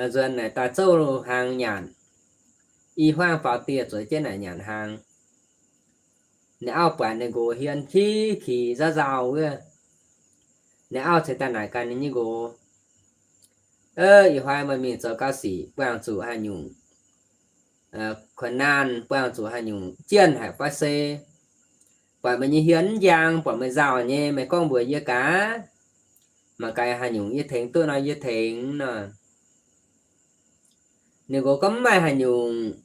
Nzuonx naaic daaih zouv hnaangx nyanc. I huaang faaux dieh zueiz jienv naaic nyanc hnaangx. Ninh auv buatc ninh nqox hien kiv kiv nzauh nzauh wuov. Ninh auv cingx daaih naaic gaax ninh nyei nqox, Ih hnoi meih mingh zoux gau sic buangh zuqc haaix nyungc kuonx naanh, buangh zuqc haaix nyungc jienv haic fai se buatc meih nyei hien mv njang, buatc meih nzauh nyei, meih gorngv mbuox yie gaax. Mangc gaax haaix nyungc yie tengx duqv nor yie tengx nor. Ninh nqox gorngv, Mv maaih haaix nyungc.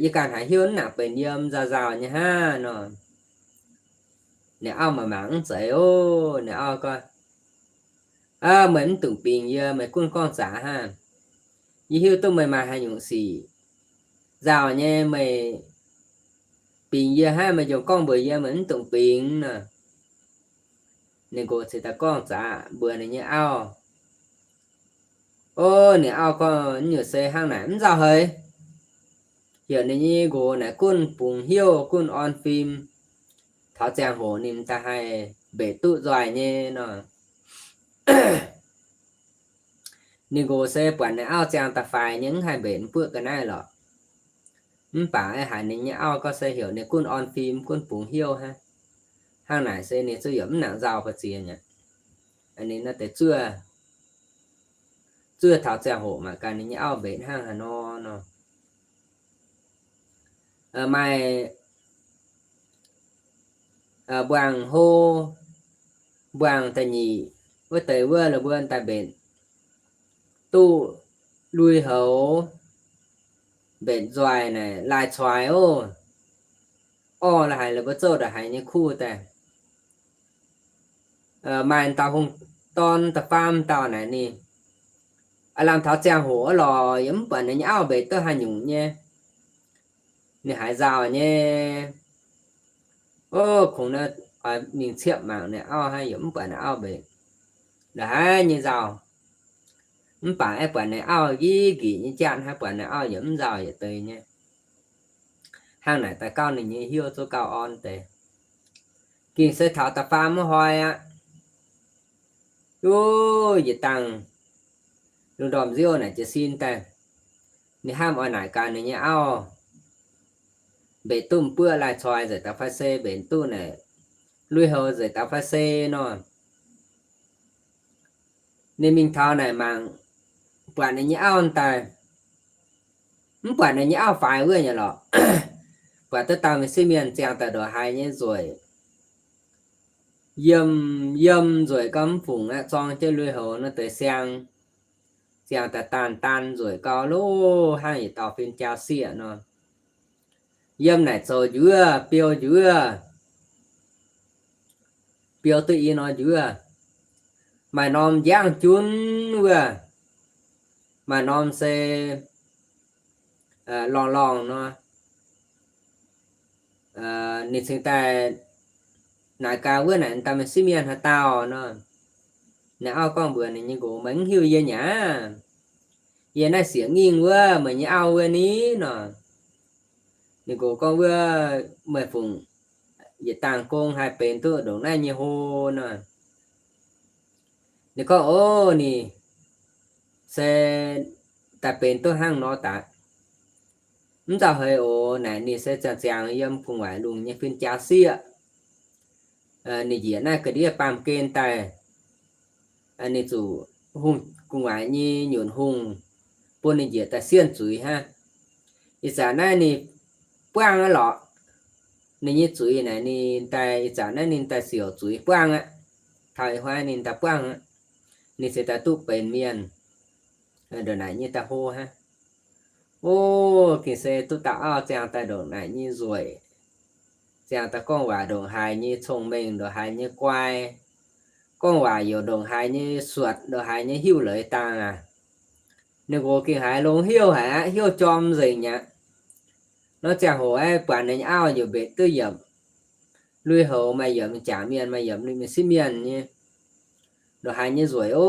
Yie ganh haiz hnyouv mv nangc benx yiem, nzauh nzauh nyei hnangv nor. Ninh auv mangc mangc mv zeiz oc. Ninh auv gorngv, Aa, meih mv dungx bingx yie, meih gunv gorngv zaqc hnangv. Yie hiuv duqv meih maaih haaix nyungc sic nzauh nyei, meih bingx yie hnangv, meih njongc gorngv mbuox yie, meih mv dungx bingx nor. Ninh nqox cingx daaih gorngv zaqc mbuox ninh nyei auv, O, ninh auv gorngv, Nyungc se hnangv naaic mv nzauh haic. Heuc ninh nyei nqox naaic gunv bungx hnyouv, gunv orn fim, taux ziangh hoc ninh daaih haih mbetc duqv nzoih nyei nor. Ninh nqox se buatc ninh auv ziangh da'faix nyei, mv haih mbetc buoqv ga'naaiv lorqc. Mv baac haiz ninh nyei auv gorngv se heuc ninh gunv orn fim, gunv bungx hnyouv hnangv. Hnangv naaic se ninh zuqc yaac mv nangc nzauh ba'ziex aqv. Ninh naaiv deix zuov, zuov taux ziangh hoc mangc gaax ninh nyei auv mbetc hnangv haaix nor nor. Maaih mbuangz hlo, mbuangz da'nyeic wuov deix wuov la'buo daaih mbetc duqv lui-houx, mbetc nzoih naaic laaih coix oc. Orv la'haiz la'buo zouv ndongc haaix nyei kuv daaih. Maaih dauh hungh dorn da'faam dauh naaic ninh aav lamh taux ziangh hoc lorqc, yaac mv buatc ninh nyei auv mbetc duqv haaix nyungc nyei. Ninh haiz nzauh nyei. Ov, kungx naaiv oix mingh ciepv mangc ninh auv hnangv, yaac mv buatc ninh auv mbetc. Ndongc haaix nyei nzauh. Mv baac aeqv, buatc ninh auv nqih nqih nyei jatv hnangv, buatc ninh auv yaac mv nzauh yietc deix nyei. Hnangv naaic daaih gauh ninh nyei hnyouv zungv gauh orn deix. Gengh se taux da'faam wuov hnoi aqv, Ov, yietc dangh lungh ndorm nziouv naaic jiez sin daaih, ninh hnamv oix naaic gaax ninh nyei auv, mbetc duqv m'buoqv laaih coix nzengc daaih fai se mbetc duqv naaic lui-houx nzengc daaih fai se nor. Ninh mingh taux naaic mangc, buatc ninh nyei auv daaih, mv buatc ninh nyei auv faix wuov nyei lorqc. Buatc duqv dauh m'sieqv mienh ziangh daaih ndongc haaix nyei nzueic, yiem, yiem nzueic gau mv fungc aqv, zorng jienv lui-houx naaiv deix siang, ziangh daaih daanh daanh nzueic gau loh, hnangv yietc dauh fin-jaa sieqv nor. Yiem naaic zoux njuov, biou njuov, biou duqv i nor njuov. Maaih norm njangv junv wuov, maaih norm se lorngh lorngh nor. Ninh cingx daaih naaic gaax wuov naaic dauh m'sieqv mienh haaix dauh nor. Ninh auv gorngv mbuox ninh nyei nqox, Meih mv hiuv yie nyei aqv. Yie naaiv siec ngingh wuov meih nyei auv wuov ni nor. Ninh nqox gorngv, Wuov meih fungc yietc dangh gong haih benx duqv ndongc naaiv nyei hlo nor. Ninh gorngv, Ov, ninh se daaih benx duqv hnangv nor daaih. Mv nzauh heix oc. Naaic ninh se ziangh ziangx yiem gu'nguaaic lungh nyei fin-jaa sieqv. Ninh njiec naaiv ga'ndiev baamh gen daaih, ninh zuqc hungh gu'nguaaic nyei nyunc hungh bun ninh njiec daaih sienh zuiz hnangv. Ih zanc naaiv ninh buangv aqv lorqc. Ninh nyei zuiz naaic ninh daaih, ih zanc naaiv ninh daaih siouc zuiz buangv aqv. Taux ih hnoi ninh daaih buangv aqv. Ninh se daaih duqv benx mienh ndongc naaic nyei daaih hlo hnangv. O, gengh se duqv dauh auv ziangh daaih ndongc naaic nyei nzueic, ziangh daaih gorngv waac ndongc haaix nyei cong-mengh, ndongc haaix nyei guai, gorngv waac youc ndongc haaix nyei suatc, ndongc haaix nyei hiuv leiz dangh aac. Ninh nqox gengh haiz longx heuc haic aqv, heuc jorm nzengc aqv. Nor ziangh hoc aeqv, buatc ninh nyei auv youc mbetc duqv yiemc lui-houx, maaih yiemc jangc mienh, maaih yiemc mienh sieqv mienh nyei, ndongc haaix nyei nzueic, o,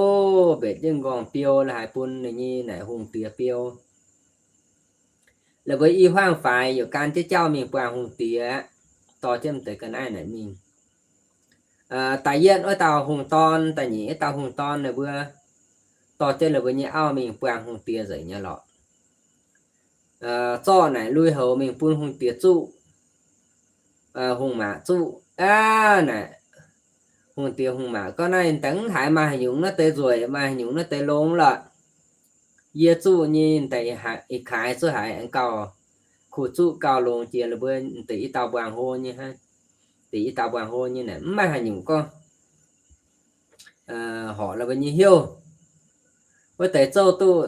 mbetc jienv nqorngv biou la'haaix bun ninh nyei naaic hungh diex biou. La'buo i hmuangv faix youc gan jienv jauv mingh buangh hungh diex, dorh jienv m'deix ga'naaiv naaic mingh. Da'yietv wuov dauh hungh dorn, da'nyeic wuov dauh hungh dorn, ninh mbuo dorh jienv ninh mbuo nyei auv mingh buangh hungh diex nzengc nyei lorqc. Zorqv naaic lui-houx mingh bun hungh diex zuqv, hungh maac zuqv aqv. Naaic hungh diex hungh maac gorngv, naaiv daaih mv haiz maaih haaix nyungc naaiv deix nzueic, maaih haaix nyungc naaiv deix longx lorqc. Yie zuqv nyei daaih ih kaaix zuqv haiz aengx gauh kuh zuqv gauh longx jiex la'buo deix i dauh mbuangz hlo nyei hnangv. Deix i dauh mbuangz hlo nyei naaic mv maaih haaix nyungc gorngv horc la'buo nyei hnyouv. Wuov deix zouv duqv,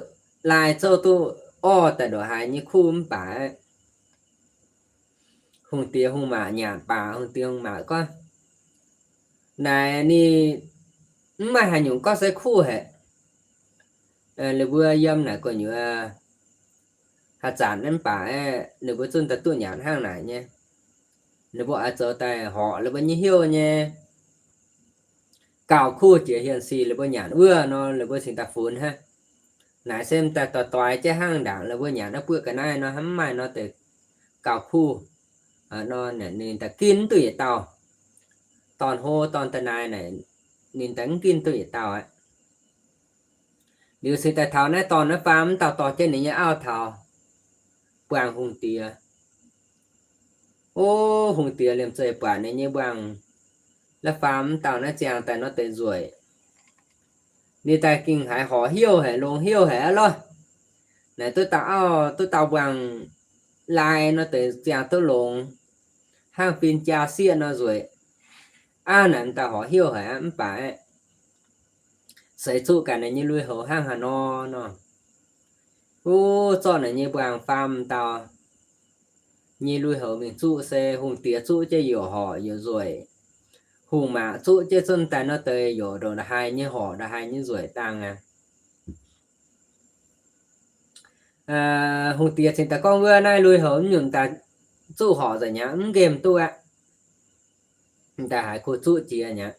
lai zouv duqv orv daaih ndongc haaix nyei kuv mv baac hungh diex hungh maac nyanc baac hungh diex hungh maac gorngv, naaic ninh mv maaih haaix nyungc gorngv se kuv haic. Ninh mbuo yiem naaic gu'nyuoz haaix zanc mv baac ninh mbuo zunh daaih duqv nyanc hnangv naaic nyei. Ninh mbuo oix zoux daaih horc ninh mbuo nyei hnyouv nyei gauh kuv jiex hienx sic ninh mbuo nyanc wuov nor, ninh mbuo cingx daaih funx hnangv. Naaic se m'daaih doix-doix jienv hnangv ndaangc ninh mbuo nyanc naaiv buoqv ga'naaiv nor, hnangv mv maaih nor deix gauh kuv. Nor ninh daaih ginv duqv yietc dauh. Dorn-hlo dorn-da'naaiv naaic ninh daaih mv ginv duqv yietc dauh aqv. Liuz cingx daaih taux naaiv dorn naaiv faam mv dauh dorh jienv ninh nyei auv taux buangh hungh diex. O, hungh diex liemh zeih buatc ninh nyei mbuangz, naaiv faam mv dauh naaiv ziangh daaih nor deix nzueic. Ninh daaih gengh haiz horc hnyouv haic, longx hnyouv haic aqv lorqc. Naaic duqv dauh auv, duqv dauh mbuangz lai nor deix ziangh duqv longx, hnangv fin jaa sieqv nor nzueic. Aav, naaic m'daaih horc hnyouv haic aqv, mv baac seix zuqv gaax naaic nyei lui-houx hnangv haaix nor nor. Wuov, zorqv naaic nyei mbuangz faam dauh nyei lui-houx mingh zuqv se hungh diex zuqv jienv youc horc youc nzueic. Hungh maac zuqv jienv zunh daaih nor deix youc ndongc haaix nyei horc ndongc haaix nyei nzueic dangh aqv. Hungh diex cingx daaih gorngv wuov naaiv lui-houx mv nyungc daaih zuqv horc nzengc mi'aqv, mv nqemh duqv aqv. Daaih haiz kuh zuqv jiex mi'aqv.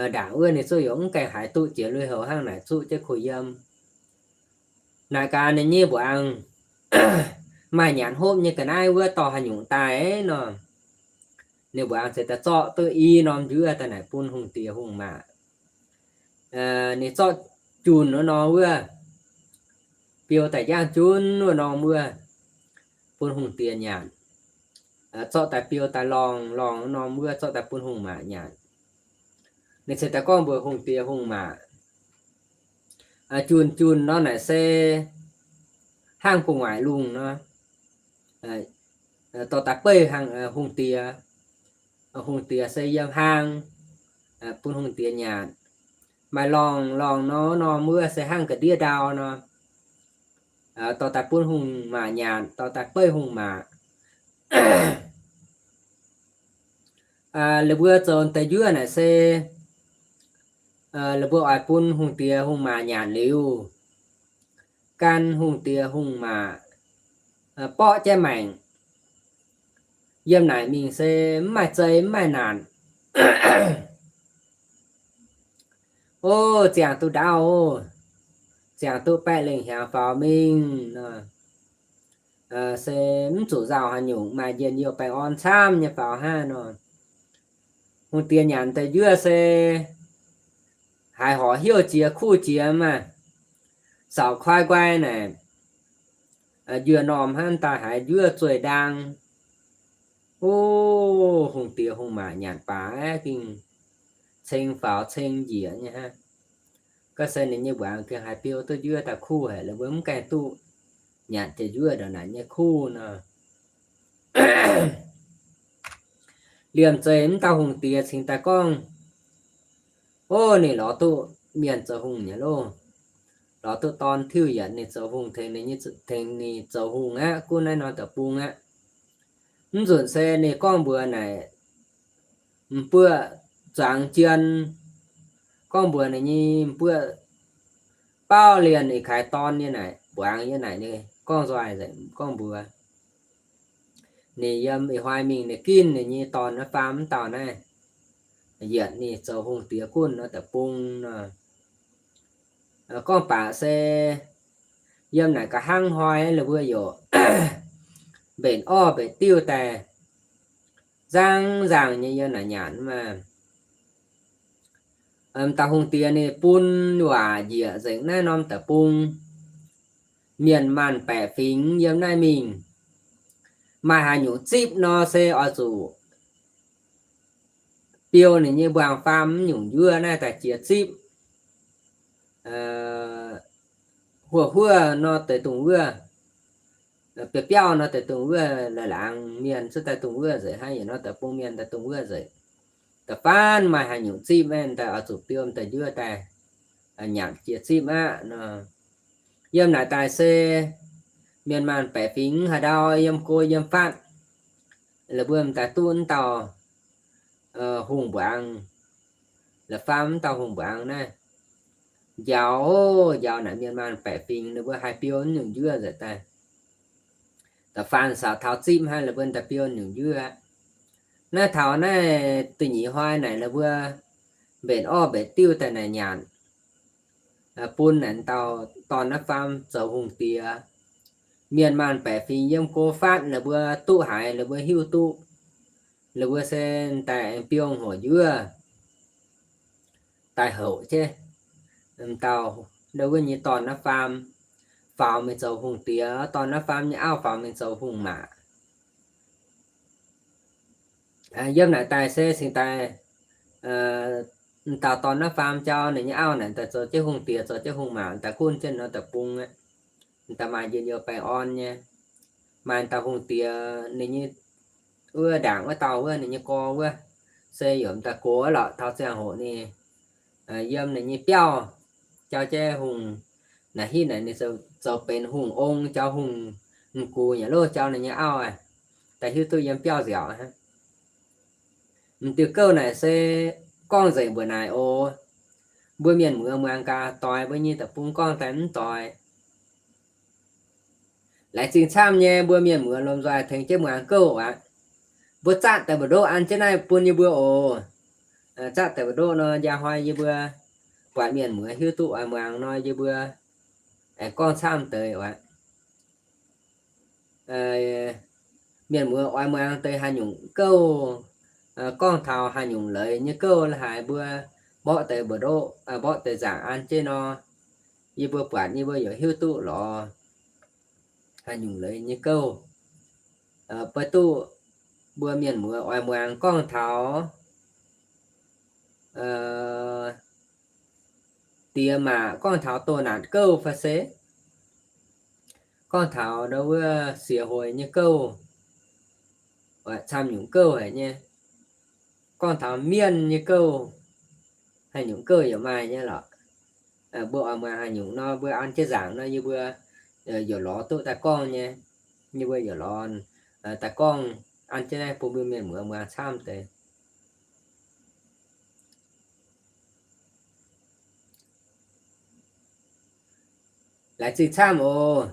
Ndaangc wuov ninh zuqv youc mv gaengh haiz duqv jiex lui-houx hnangv naaic zuqv jienv kuh yiem. Naaic gaax ninh nyei mbuangz maaih nyanc hopv nyei ga'naaiv wuov dorh haaix nyungc daaih nor. Ninh mbuangz cingx daaih zorqv duqv i norm njuov daaih naaic bun hungh diex hungh maac. Ninh zorqv junh wuov norm wuov, biou daaih njang junh wuov norm wuov, bun hungh diex nyanc. Zorqv daaih biou daaih lorngh lorngh wuov norm wuov, zorqv daaih bun hungh maac nyanc. Ninh cingx daaih gorngv mbuox hungh diex hungh maac, junh junh nor naaic se hnangv gu'nguaaic lungh nor, dorh daaih beiv hungh diex. Hungh diex se yiem hlang, bun hungh diex nyanc. Maaih lorngh lorngh nor norm wuov se hnangv ga'ndiev ndau nor, dorh daaih bun hungh maac nyanc, dorh daaih beiv hungh maac. Lih mbuo zoux deix njuov naaic se lih mbuo oix bun hungh diex hungh maac nyanc liuz, gan hungh diex hungh maac borqv jienv maengc. Yiem naaic mingh se mv maaih zei mv maaih naanc. O, ziangh duqv ndaauv, ziangh duqv baeqv lengh hiaangx faaux mingh nor, se mv zuqc nzauh haaix nyungc, maaih njien-youh baengh orn camv nyei faaux hnangv nor. Hungh diex nyanc deix njuov se haiz horc heuc jiex kuv jiex maah, caux kuaaiv nquai naaic, njuov normh hnangv daaih haiz njuov zueih ndaang. O, hungh diex hungh maac nyanc baac aeqv, gengh ceng faaux ceng njiec nyei hnangv. Gorngv se ninh nyei mbuangz gengh haih biou duqv njuov daaih kuv haic, la'buo mv gaengh duqv nyanc jiex njuov ndongc naaic nyei kuv nor. Liemh zeih mv dauh hungh diex cingx daaih gorngv, ov, ninh lorz duqv mienh zoux hungh nyei loh. Lorz duqv dorn tiuv yietc ninh zoux hungh, tengx ninh nyei, tengx ninh zoux hungh aqv, gunv naaiv norm deic-bung aqv. Mv nzunc se ninh gorngv mbuox naaic m'buoqv zuangx jien, gorngv mbuox ninh nyei m'buoqv baauv lienh ih kaaix dorn nyei naaic, mbuangz nyei naaic, ninh gorngv nzoih nzengc gorngv mbuox ninh yiem ih hnoi mingh ninh ginv ninh nyei dorn naaiv faam mv dauh naaiv, yietc ninh zoux hungh diex gunv norm deic-bung nor. Gorngv baac se yiem naaic nqa'haav hnoi la'buo yaac mbenc orv mbenc diuv daaih, nzangv nzangh nyei yiem naaic nyanc maah. M'dauh hungh diex ninh bun waac njiec nzengc naaiv norm deic-bung, mienh maanh baeqc fingx yiem naaiv mingh, maaih haaix nyungc zipv nor se oix zuqc biou ninh nyei mbuangz-faam nyungc njuov naaiv daaih jiex zipv. Huoqv huoqv nor deix dungz wuov, biauv biauv nor deix dungz wuov, laangz laangz mienh cuotv daaih dungz wuov nzengc, hnangv yietc norm deic-bung mienh daaih dungz wuov nzengc. Da'faanh maaih haaix nyungc zipv naaiv daaih oix zuqc biou daaih njuov daaih nyanc jiex zipv aqv nor. Yiem naaic daaih se mienh maanh baeqc fingx haaix ndau yiem go yiem fatv, la'buo m'daaih duqv m'dauh hungh mbuangz, la'faam m'dauh hungh mbuangz naaiv njaaux, njaaux naaic mienh maanh baeqc fingx ninh mbuo haih biou nyungc njuov nzengc daaih. Da'faanh caux taux zipv hnangv la'buo daaih biou nyungc njuov. Naaiv taux naaiv da'nyeic hnoi naaic la'buo mbenc orv mbenc diuv daaih naaic nyanc, bun naaic dauh dorn naaiv faam zoux hungh diex. Mienh maanh baeqc fingx yiem go fatv la'buo duqv haiz la'buo hiuv duqv, la'buo se daaih aengx biou hnyouv njuov daaih houc jienv m'dauh ndau wuov nyei dorn naaiv faam faaux mingh zoux hungh diex, dorn naaiv faam nyei auv faaux mingh zoux hungh maac. Yiem naaic daaih se cingx daaih m'dauh dorn naaiv faam jauv ninh nyei auv naaic daaih zoux jienv hungh diex zoux jienv hungh maac daaih gunv jienv norm deic-bung aqv. Daaih maaih njien-youh baengh orn nyei. Maaih dauh hungh diex ninh nyei wuov ndaangc wuov dauh wuov ninh nyei gorx wuov, se yaac m'daaih gox lorqc taux ziangh hoc ninh yiem ninh nyei biauv jauv jienv hungh naaic hitv naaic ninh zoux benx hungh ong jauv hungh m'gux yaac loh jauv ninh nyei auv aqv, daaih hiuv duqv yiem biauv nziaauc aqv. M'diuh gouv naaic se gorngv nzengc mbuoqc naaic oc. Mbuo mienh muoz muangx gaax doix mbuo nyei deic-bung gorngv daaih mv doix. Laengz zingh camv nyei mbuo mienh muoz lomh nzoih tengx jienv muangx gouv aqv. Mbuo zatv deix mbu'ndoqv an jienv naaiv bun yie mbuo oc. Zatv deix mbu'ndoqv nor, njang hnoi yie mbuo buatc mienh muoz hiuv duqv oix muangx nor, yie mbuo aengx gorngv camv deix aqv. Mienh muoz oix muangx deix haaix nyungc gouv, gorngv taux haaix nyungc leiz nyei gouv la'haaix, mbuo mborqv deix mbu'ndoqv, mborqv deix nzaangc an jienv nor, yie mbuo buatc yie mbuo yaac hiuv duqv lorz haaix nyungc leiz nyei gouv. Beiv duqv mbuo mienh muoz oix muangx gorngv taux diex maac gorngv taux doh naatc gouv fai se gorngv taux ndau wuov siex hoic nyei gouv, camv nyungc gouv haic nyei. Gorngv taux mienh nyei gouv, haaix nyungc gouv yaac maaih nyei lorqc. Mbuo oix muangx haaix nyungc nor, mbuo an jienv nzaangc nor, yie mbuo yaac lorz duqv daaih gorngv nyei. Yie mbuo yaac lorz daaih gorngv an jienv naaiv bun mbuo mienh muoz muangx camv deix. Laengz zingh camv oc.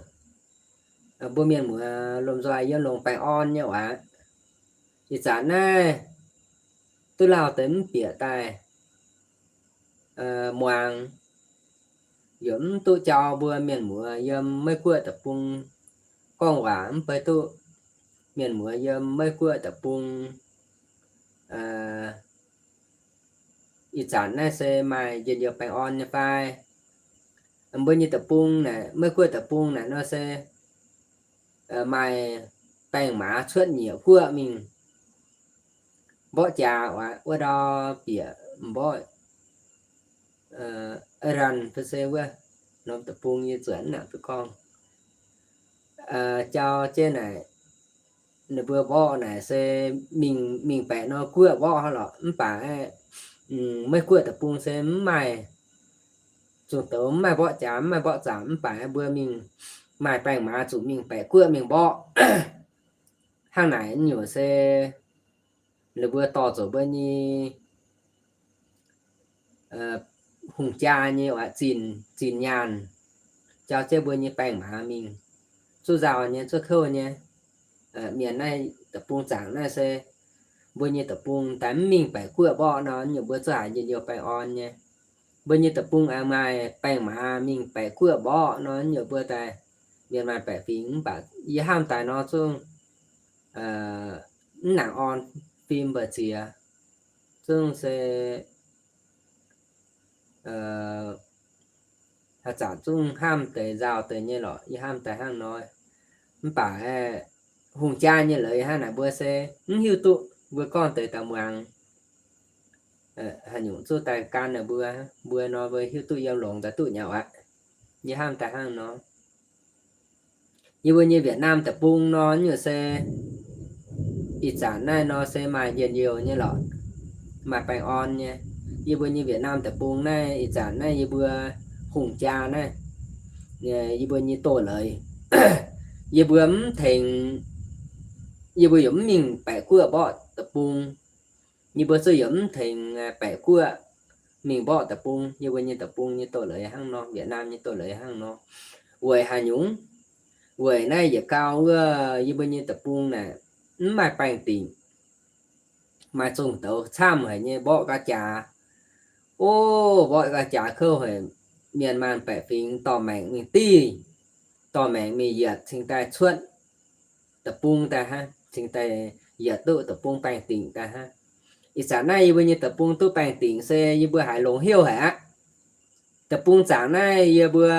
Mbuo mienh muoz lomh nzoih yiem longx baengh orn nyei aqv. Ih zanc naaiv duqv lauh deix mv bieqc daaih muangx, yaac mv duqv jauv mbuo mienh muoz yiem Meiv Guoqv deic-bung gorngv waac, mv beiv duqv mienh muoz yiem Meiv Guoqv deic-bung ih zanc naaiv se maaih njien-youh baengh orn nyei fai? Mbuo nyei deic-bung naaic, Meiv Guoqv deic-bung naaic nor se maaih baeng-maaz cuotv nyieqc guoqv mingh mborqv jaax, wuov ndau bieqc mborqv Iran fai se wuov norm deic-bung yie zuqc mv nangc duqv gorngv. Jauv jienv naaic, ninh mbuo mborqv naaic se mingh, mingh baeqc norm guoqv mborqv hnangv lorqc. Mv baac maiv guoqv deic-bung se mv maaih, zungh douz mv maaih mborqv jaax, mv maaih mborqv zaangc, mv baac mbuo mingh maaih baengh maaz zuqc mingh baeqc guoqv mingh mborqv. Hnangv naaic nyungc se ninh mbuo dorh zuqc mbuo nyei hungh jaa nyei oix zinh, zinh nyaanh, jauv jienv mbuo nyei baengh maaz mingh, zuqc nzauh nyei, zuqc kouv nyei. Mienh naaiv deic-bung zaangc naaiv se mbuo nyei deic-bung daaih mv mingh baeqc guoqv mborqv nor, nyungc mbuo zuqc haiz njien-youh baengh orn nyei. Mbuo nyei deic-bung aengx maaih baengh maaz mingh baeqc guoqv mborqv nor, nyungc mbuo daaih mienh maanh baeqc fingx. Mv baac yie hnamv daaih nor zungv mv nangc orn fim mbu'ziex, zungv se haaix zanc zungv hnamv deix nzauh deix nyei lorqc. Yie hnamv daaih hnangv nor. Mv baac hungh jaa nyei leiz hnangv naaic mbuo se mv hiuv duqv, mbuo gorngv deix daaih muangx, haaix nyungc zuqc daaih gan naaic mbuo, mbuo nor mbuo hiuv duqv yiem longx daaih duqv nyei aqv. Yie hnamv daaih hnangv nor. Yie mbuo nyei Việt Nam deic-bung nor nyungc se ih zanc naaiv nor se maaih njien-youh nyei lorqc, maaih baengh orn nyei. Yie mbuo nyei Việt Nam deic-bung naaiv ih zanc naaiv yie mbuo hungh jaa naaiv, yie mbuo nyei doz-leiz, yie mbuo mv tengx, yie mbuo yaac mv mingh baeqc guoqv mborqv deic-bung. Yie mbuo zuqc yaac mv tengx baeqc guoqv mingh mborqv deic-bung. Yie mbuo nyei deic-bung nyei doz-leiz hnangv nor, Việt Nam nyei doz-leiz hnangv nor. Weic haaix nyungc? Weic naaiv yietc gau wuov yie mbuo nyei deic-bung naaic mv maaih baengh dingc, maaih zungh douz camv haic nyei mborqv ga'jaax. O, mborqv ga'jaax kouv haic, mienh maanh baeqc fingx dorh maengc mingh div, dorh maengc mingh yietc cingx daaih cuotv deic-bung daaih hnangv, cingx daaih yietc duqv deic-bung baengh dingc daaih hnangv. Ih zanc naaiv yie mbuo nyei deic-bung duqv baengh dingc se yie mbuo haiz longx heuc haic aqv. Deic-bung zaangc naaiv yie mbuo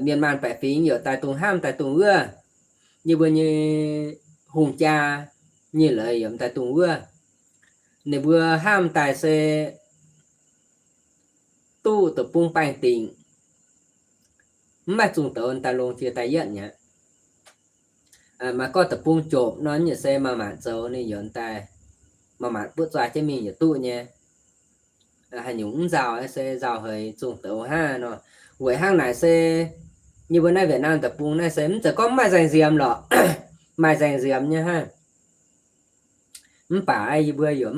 mienh maanh baeqc fingx yaac daaih dungx hnamv daaih dungx wuov. Yie mbuo nyei hungh jaa nyei leiz yaac daaih dungx wuov. Ninh mbuo hnamv daaih se duqv deic-bung baengh dingc, mv maaih zungh douz daaih longx jiex daaih yietv mi'aqv. Maaih gorngv deic-bung jopc nor, nyungc se maaih maanc zoux ninh yaac daaih, maaih maanc butv zuqc jienv mingh yaac duqv nyei. Haaix nyungc mv nzauh se nzauh haic, zungh douz hnangv nor. Weic hnangv naaic se yie mbuo naaiv Việt Nam deic-bung naaiv se mv zeiz gorngv maaih nzaeng nziemx lorqc, maaih nzaeng nziemx nyei hnangv. Mv baac yie mbuo yaac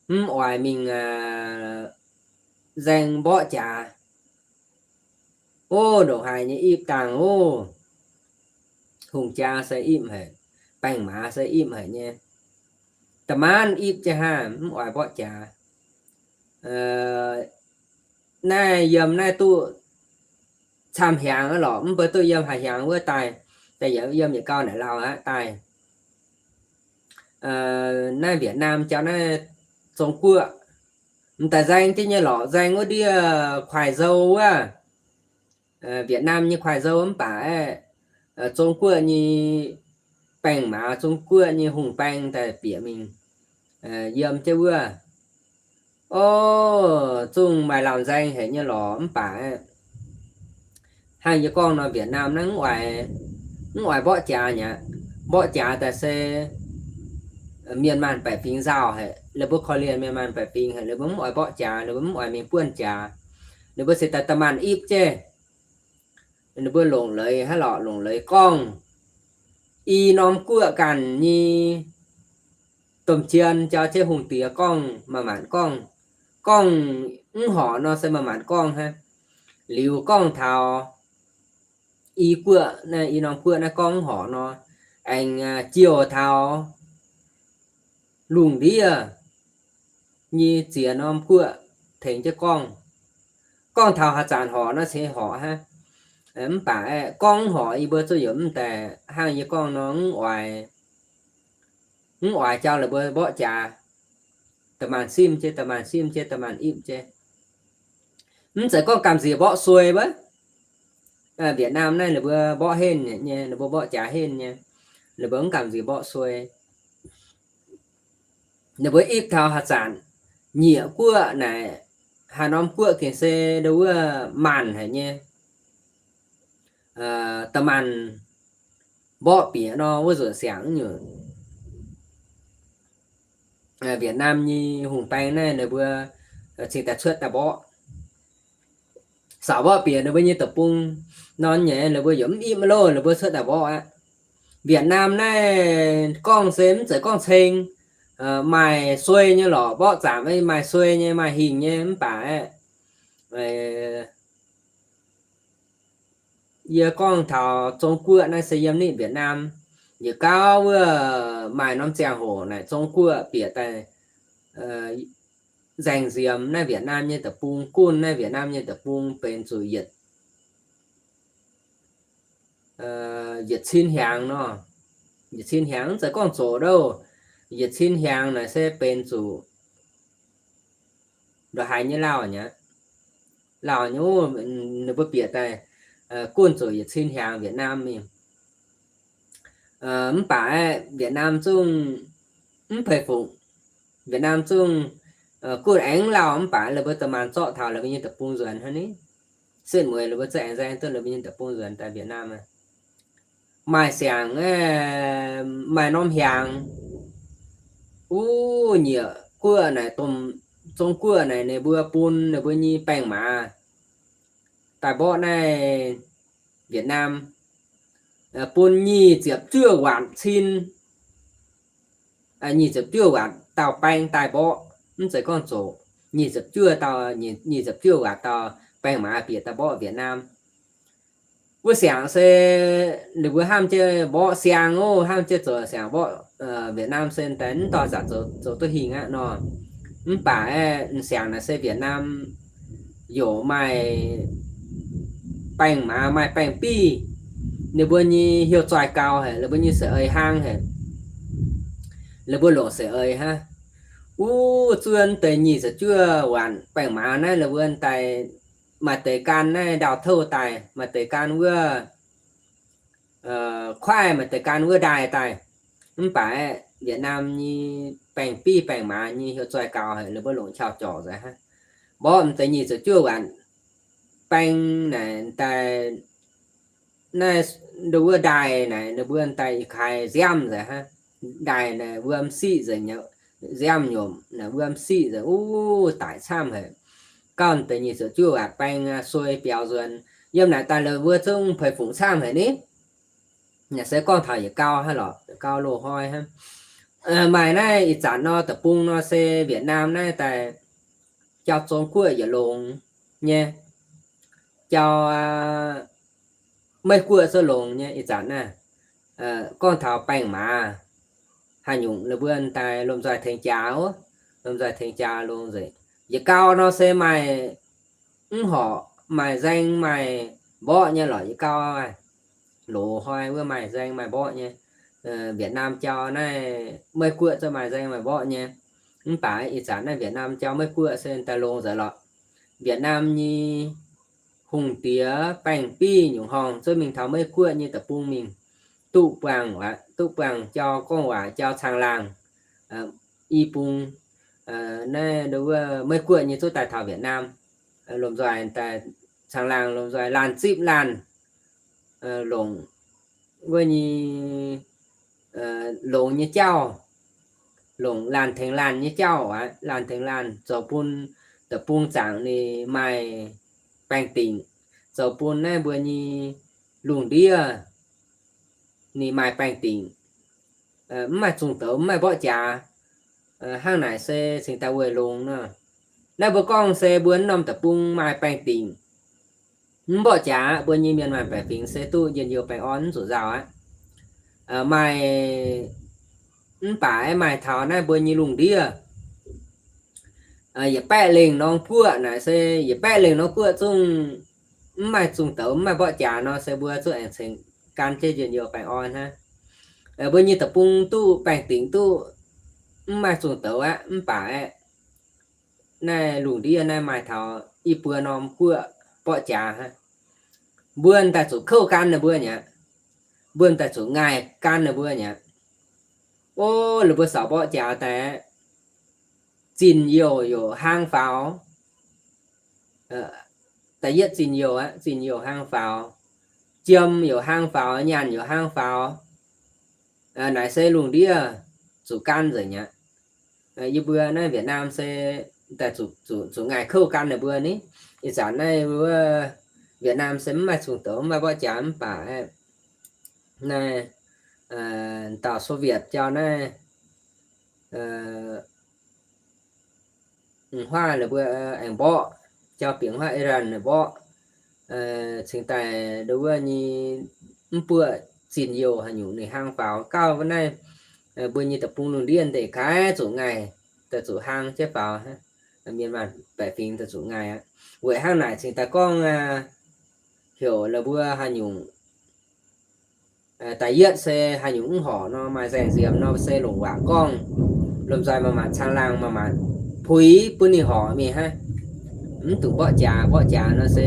mv oix mingh nzaeng mborqv jaax. O, ndongc haaix nyei ipv dangh o. Hungh jaa se ipv haic, baengh maaz se ipv haic nyei. Da'maanc ipv jienv hnangv, mv oix mborqv jaax. Naaiv yiem naaiv duqv camv hiaangx lorqc, mv baac duqv yiem haaix hiaangx wuov daaih, daaih yiem yietc gau naaic lauh aqv daaih. Naaiv Việt Nam jauv naaiv Zong Guoqv m'daaih nzaeng jienv nyei lorqc, nzaeng wuov ndiev kuaaic nzou wuov. Việt Nam nyei kuaaic nzou mv baac aeqv, Zong Guoqv nyei baeng-maaz, Zong Guoqv nyei hungh baeng daaih bieqc mingh yiem jienv wuov. O, zungv maaih lauh nzaeng haic nyei lorqc mv baac aeqv, hnangv yie gorngv nor, Việt Nam naaiv mv oix, mv oix mborqv jaax mi'aqv. Mborqv jaax daaih se mienh maanh baeqc fingx nzauh haic, ninh mbuo korv-lienh mienh maanh baeqc fingx haic, ninh mbuo mv oix mborqv jaax, ninh mbuo mv oix mingh buonv jaax. Ninh mbuo se daaih da'maanc ipv jienv. Ninh mbuo longc leiz hnangv lorqc, longc leiz gorngv i norm guoqv ganh nyei domh jien jauv jienv hungh diex gorngv, maaih maanc gorngv. Gorngv mv horc nor se maaih maanc gorngv hnangv. Liuz gorngv taux i guoqv naaiv, i norm guoqv naaiv gorngv mv horc nor, aengx jiouh taux lungh ndiev nyei ziex norm guoqv tengx jienv gorngv. Gorngv taux haaix zanc horc nor cingx horc hnangv. Mv baac aeqv, gorngv mv horc yie mbuo zuqc yaac mv daaih hnangv yie gorngv nor mv oix, mv oix jauv la'buo mborqv jaax, da'maanc simv jienv, da'maanc simv jienv, da'maanc ipv jienv. Mv zeiz gorngv gamh nziex mborqv suei wuov. Việt Nam naaiv ninh mbuo mborqv henv nyei, ninh mbuo mborqv jaax henv nyei, ninh mbuo mv gamh nziex mborqv suei. Ninh mbuo ipv taux haaix zanc, nyieqc guoqv naaic, haaix norm guoqv gengh se ndo wuov maanc haic nyei. Da'maanc mborqv bieqc nor wuov nzunc siangx nyungc. Việt Nam nyei hungh baeng naaiv ninh mbuo cingx daaih cuotv daaih mborqv. Saauc mborqv bieqc ninh mbuo nyei deic-bung nor nyei, ninh mbuo yaac mv ipv loh, ninh mbuo cuotv daaih mborqv aqv. Việt Nam naaiv gorngv se mv zeiz gorngv ceng, maaih suei nyei lorqc, mborqv zaangc maaih suei nyei, maaih hingh nyei, mv baac aeqv, yie gorngv taux Zong Guoqv naaiv se yiem ninh Việt Nam. Yietc gauv wuov maaih norm ziangh hoc naaic Zong Guoqv bieqc daaih nzaeng nziemx naaiv Việt Nam nyei deic-bung, gunv naaiv Việt Nam nyei deic-bung benx zuqc yietc yietc cin hiaangx nor. Yietc cin hiaangx mv zeiz gorngv zoqc douh. Yietc cin hiaangx naaic se benx zuqc ndongc haaix nyei lauh nyei. Lauh nyei, ninh mbuo bieqc daaih gunv zuqc yietc cin hiaangx Việt Nam mingh. Mv baac Việt Nam zungv mv peix fungc. Việt Nam zungv gunv aengx lauh mv baac ninh mbuo da'maanc zorqv taux ninh mbuo nyei deic-bung nzuonx hnangv ni. Setv mueiz ninh mbuo za'gengh nzaeng duqv ninh mbuo nyei deic-bung nzuonx daaih Việt Nam. Maaih siangx, maaih norm hiaangx, wuov nyieqc guoqv naaic, domh Zong Guoqv naaic ninh mbuo bun ninh mbuo nyei baeng-maaz daaih mborqv naaiv Việt Nam, bun nyic ziepc juov waanc cin, nyic ziepc juov waanc dauh baeng daaih mborqv, mv zeiz gorngv zoqc. Nyic ziepc juov dauh, nyic ziepc juov waanc dauh baeng-maaz bieqc daaih mborqv Việt Nam. Wuov siangx se ninh mbuo hnamv jienv mborqv siang ov, hnamv jienv zoux siangx mborqv Việt Nam se daaih mv dorh zanc zoux duqv hingh aqv nor. Mv baac aeqv, siangx naaic se Việt Nam yaac maaih baeng-maaz, maaih baeng-biv. Ninh mbuo nyei heuc zoih gaux haic, ninh mbuo nyei seix eix hnangv haic, ninh mbuo longc seix eix hnangv. Wuov zuov deix nyic ziepc juov waanc baeng-maaz naaiv ninh mbuo daaih, maaih deix gan naaiv ndau-touv daaih, maaih deix gan wuov kuaaiv, maaih deix gan wuov ndaaih daaih. Mv baac aeqv, Việt Nam nyei baeng-biv baeng-maaz nyei heuc zoih gaux haic, ninh mbuo longc qauh jorc nzengc hnangv. Mborqv m'deix nyic ziepc juov waanc baeng naaic daaih, naaiv ndo wuov ndaaih naaic ninh mbuo daaih ih kaaix nziaamv nzengc hnangv. Ndaaih naaic wuom siqv nzengc, nziaamv nyomc naaic wuom siqv nzengc, wuov daic camv haic. Gauh m'deix nyic ziepc juov waanc baeng suei biaux nzuonx. Yiem naaic daaih ninh mbuo zungv peix fungc camv haic ni. Naaic se gorngv taux yietc gauh hnangv lorqc, yietc gauh loz-hnoi hnangv. Maaih naaiv ih zanc nor deic-bung nor se Việt Nam naaiv daaih jauv Zong Guoqv yietc longx nyei, jauv Meiv Guoqv zungv longx nyei ih zanc naaiv. Gorngv taux baeng-maaz haaix nyungc ninh mbuo daaih lomh nzoih tengx jaax ov, lomh nzoih tengx jaax longx nzengc. Yietc gauh nor se maaih mv horpc maaih nzaeng maaih mborqv nyei lorqc yietc gauh. Loz-hnoi wuov maaih nzaeng maaih mborqv nyei. Việt Nam jauv naaiv Meiv Guoqv zungv maaih nzaeng maaih mborqv nyei. Mv baac ih zanc naaiv Việt Nam jauv Meiv Guoqv se daaih longx nzengc lorqc. Việt Nam nyei hungh diex baeng-biv nyungc horngh zungv mingh taux Meiv Guoqv nyei deic-bung mingh duqv buangh, duqv buangh jauv gorngv waac jauv caangh laangh. I bung naaiv ndo wuov Meiv Guoqv nyei zungv daaih taux Việt Nam, lomh nzoih daaih caangh laangh lomh nzoih laanh zipv laanh longc wuov nyei longx nyei jauv, longc laanh tengx laanh nyei jauv aqv. Laanh tengx laanh zoux bun deic-bung zaangc ninh maaih baengh dingc, zoux bun naaiv mbuo nyei lungh ndiev ninh maaih baengh dingc, mv maaih zungh douz, mv maaih mborqv jaax. Hnangv naaic se cingx daaih weic longx nor. Naaiv mbuo gorngv se mbuo norm deic-bung maaih baengh dingc, mv mborqv jaax, mbuo nyei mienh maanh baeqc fingx se duqv njien-youh baengh orn mv zuqc nzauh aqv. Maaih, mv baac maaih taux naaiv mbuo nyei lungh ndiev yietc baeqv lengh norm guoqv naaic se yietc baeqv lengh norm guoqv zungv mv maaih zungh douz, mv maaih mborqv jaax nor se mbuo zungv aengx cingx gan jienv njien-youh baengh orn hnangv. Mbuo nyei deic-bung duqv baengh dingc duqv mv maaih zungh douz aqv, mv baac aeqv, naaiv lungh ndiev naaiv maaih taux i buo norm guoqv mborqv jaax hnangv. Mbuo daaih zuqc kouv gan ninh mbuo nyei aqv. Mbuo daaih zuqc ngaih gan ninh mbuo nyei aqv. Ov, ninh mbuo saauc mborqv jaax daaih, zinh youh youc hlang faaux, Da'yietv zinh youh aqv, zinh youh hlang faaux, jiem youh hlang faaux, nyaanh youh hlang faaux. Naaic se lungh ndiev zuqc gan nzengc aqv. Yie mbuo naaiv Việt Nam se daaih zuqc, zuqc, zuqc ngaih kouv gan ninh mbuo ni. Ih zanc naaiv wuov Việt Nam se mv maaih zungh douz, mv maaih mborqv jaax mv baac naaiv dauh Soviet jauv naaiv huaav ninh mbuo aengx mborqv, jauv bingx huaav Iran ninh mborqv, cingx daaih ndo wuov nyei mv buoqv zinh youh haaix nyungc ninh hlang faaux gauh wuov naaiv, mbuo nyei deic-bung lungh ndiev ndeic kaaix zuqc ngaih, daaih zuqc hlang jienv faaux, mienh maanh baeqc fingx daaih zuqc ngaih aqv. Weic hnangv naaic cingx daaih gorngv heuc la'mbuo haaix nyungc da'yietv se haaix nyungc mv horc nor, maaih nzaeng nziemx nor se longc waac gorngv, lomh nzoih maaih maanc caangh laangh, maaih maanc puix bun ninh horc mingh hnangv. Mv dungx mborqv jaax. Mborqv jaax nor se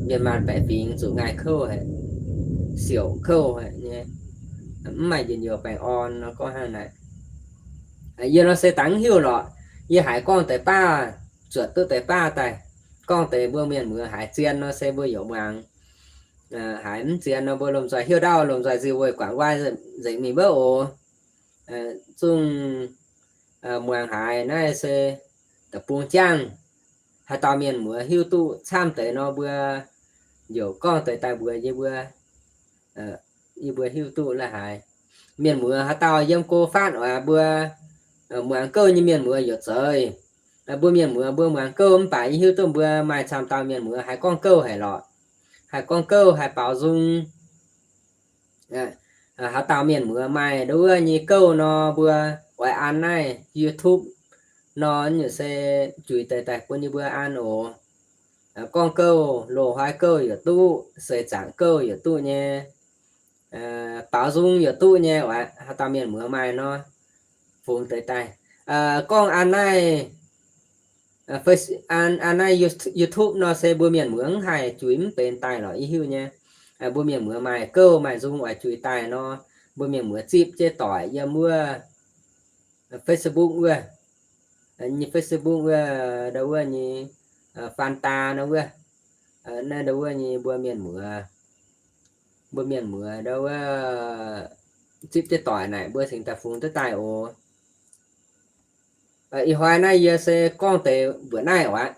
mienh maanh baeqc fingx zuqc ngaih kouv haic, siouc kouv haic nyei, mv maaih njien-youh baengh orn nor gorngv hnangv naaic. Yie nor se dangx hiuv lorqc. Yie haiz gorngv deix baav, zuotc duqv deix baav daaih, gorngv deix mbuo mienh muoz haiz zien nor se mbuo yaac muangx, haiz mv zien nor mbuo lomh nzoih hiuv ndauv, lomh nzoih nziu weic guangc nqoi nzengc mingh wuov oc. Zungv muangx haiz naaiv se deic-bung jangv, haaix dauh mienh muoz hiuv duqv camv deix nor mbuo yaac gorngv deix daaih mbuox yie mbuo, yie mbuo hiuv duqv la'haaix. Mienh muoz haaix dauh yiem go fatv oc, mbuo muangx gouv nyei mienh muoz yaac zeiz. Mbuo mienh muoz mbuo muangx gouv mv baac yie hiuv duqv mbuo maaih camv dauh mienh muoz haih gorngv gouv haic lorqc. Haih gorngv gouv, haih baaux nzung. Haaix dauh mienh muoz maaih ndo wuov nyei gouv nor mbuo oix an naaiv YouTube nor, nyungc se juix deix daaih bun yie mbuo an oc. Gorngv gouv, loz-hnoi gouv yaac duqv, seix zaangc gouv yaac duqv nyei, baaux nzung yaac duqv nyei oc. Haaix dauh mienh muoz maaih nor, fungx deix daaih. Gorngv an naaiv, an, an naaiv YouTube nor se mbuo mienh muoz mv haih juix mv benx daaih lorqc, yie hiuv nyei. Mbuo mienh muoz maaih gouv maaih nzung oix juix daaih nor, mbuo mienh muoz zipv jienv doic yiem wuov Facebook wuov, nyei Facebook wuov, ndo wuov nyei, Fanta nor wuov, naaiv ndo wuov nyei mbuo mienh muoz, mbuo mienh muoz ndo wuov zipv jienv doic naaic mbuo cingx daaih fungx duqv daaih oc. Ih hnoi naaiv yie se gorngv deix mbuoqc naaiv oc aqv.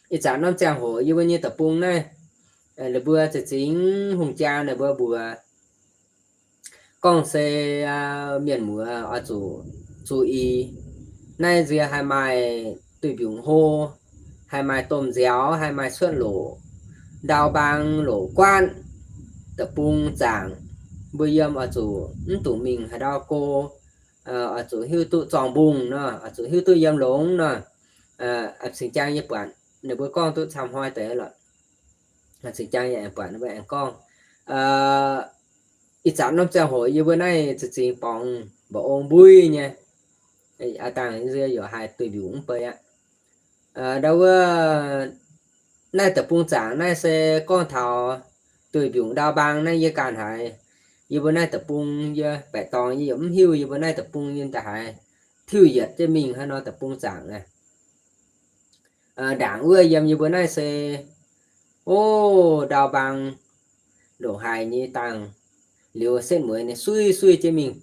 Ih zanc norm ziangh hoc yie mbuo nyei deic-bung naaiv, lih mbuo za'gengh hungh jaa ninh mbuo mbuox gorngv se mienh muoz oix zuqc zuqc i, naaiv nziex haih maaih duih mbiungc hlo, haih maaih domh nziaaux, haih maaih cuotv loc, ndau mbaang loc guaatv, deic-bung zaangc, mbuo yiem oix zuqc mv dungx mingh haaix ndau go, oix zuqc hiuv duqv zorng-mbungh nor, oix zuqc hiuv duqv yiem longx nor. Cingx jaang yie buatc ninh mbuo gorngv duqv camv hnoi deix lorqc. Cingx jaang yie aengx buatc ninh mbuo aengx gorngv, ih zanc norm ziangh hoc yie mbuo naaiv za'gengh borngz mba'ong mbui nyei, aa dangh nziex yaac haih duih mbiungc mv bei aqv. Ndau wuov naaiv deic-bung zaangc naaiv se gorngv taux duih mbiungc ndau mbaang naaiv yie ganh haiz. Yie mbuo naaiv deic-bung yie baeqc dorngx yie yaac mv hiuv yie mbuo naaiv deic-bung yie daaih haiz tiuv yietc jienv mingh hnangv nor deic-bung zaangc naaiv. Ndaangc wuov yiem yie mbuo naaiv se, o, ndau mbaang ndongc haaix nyei dangh liuz setv mueiz ninh suiv suiv jienv mingh,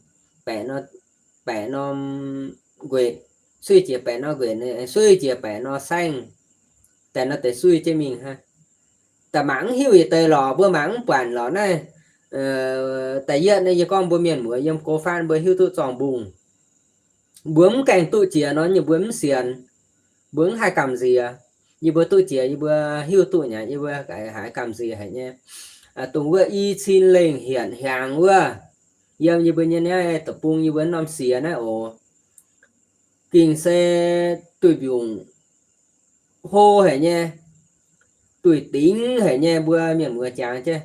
baeqc nor, baeqc norm nquetc, suiv jiex baeqc norm nquetc, suiv jiex baeqc norm saengv, daaih nor deix suiv jienv mingh hnangv. Daaih mangc mv hiuv yietc deix lorqc, mbuo mangc mv buatc lorqc naaiv. Da'yietv naaiv yie gorngv mbuo mienh muoz yiem go fatv mbuo hiuv duqv zorng-mbungh. Mbuo mv gaengh duqv jiex nor nyei mbuo mv sienx, mbuo mv haih gamh nziex. Yie mbuo duqv jiex yie mbuo hiuv duqv nyei, yie mbuo haiz gamh nziex haic nyei. Dongh wuov i cin lengh hietc hiaangx wuov, yiem yie mbuo nyei naaiv deic-bung yie mbuo norm siex naaiv oc, gengh se duih mbiungc hlo haic nyei, duih dingc haic nyei. Mbuo mienh muoz jangx jienv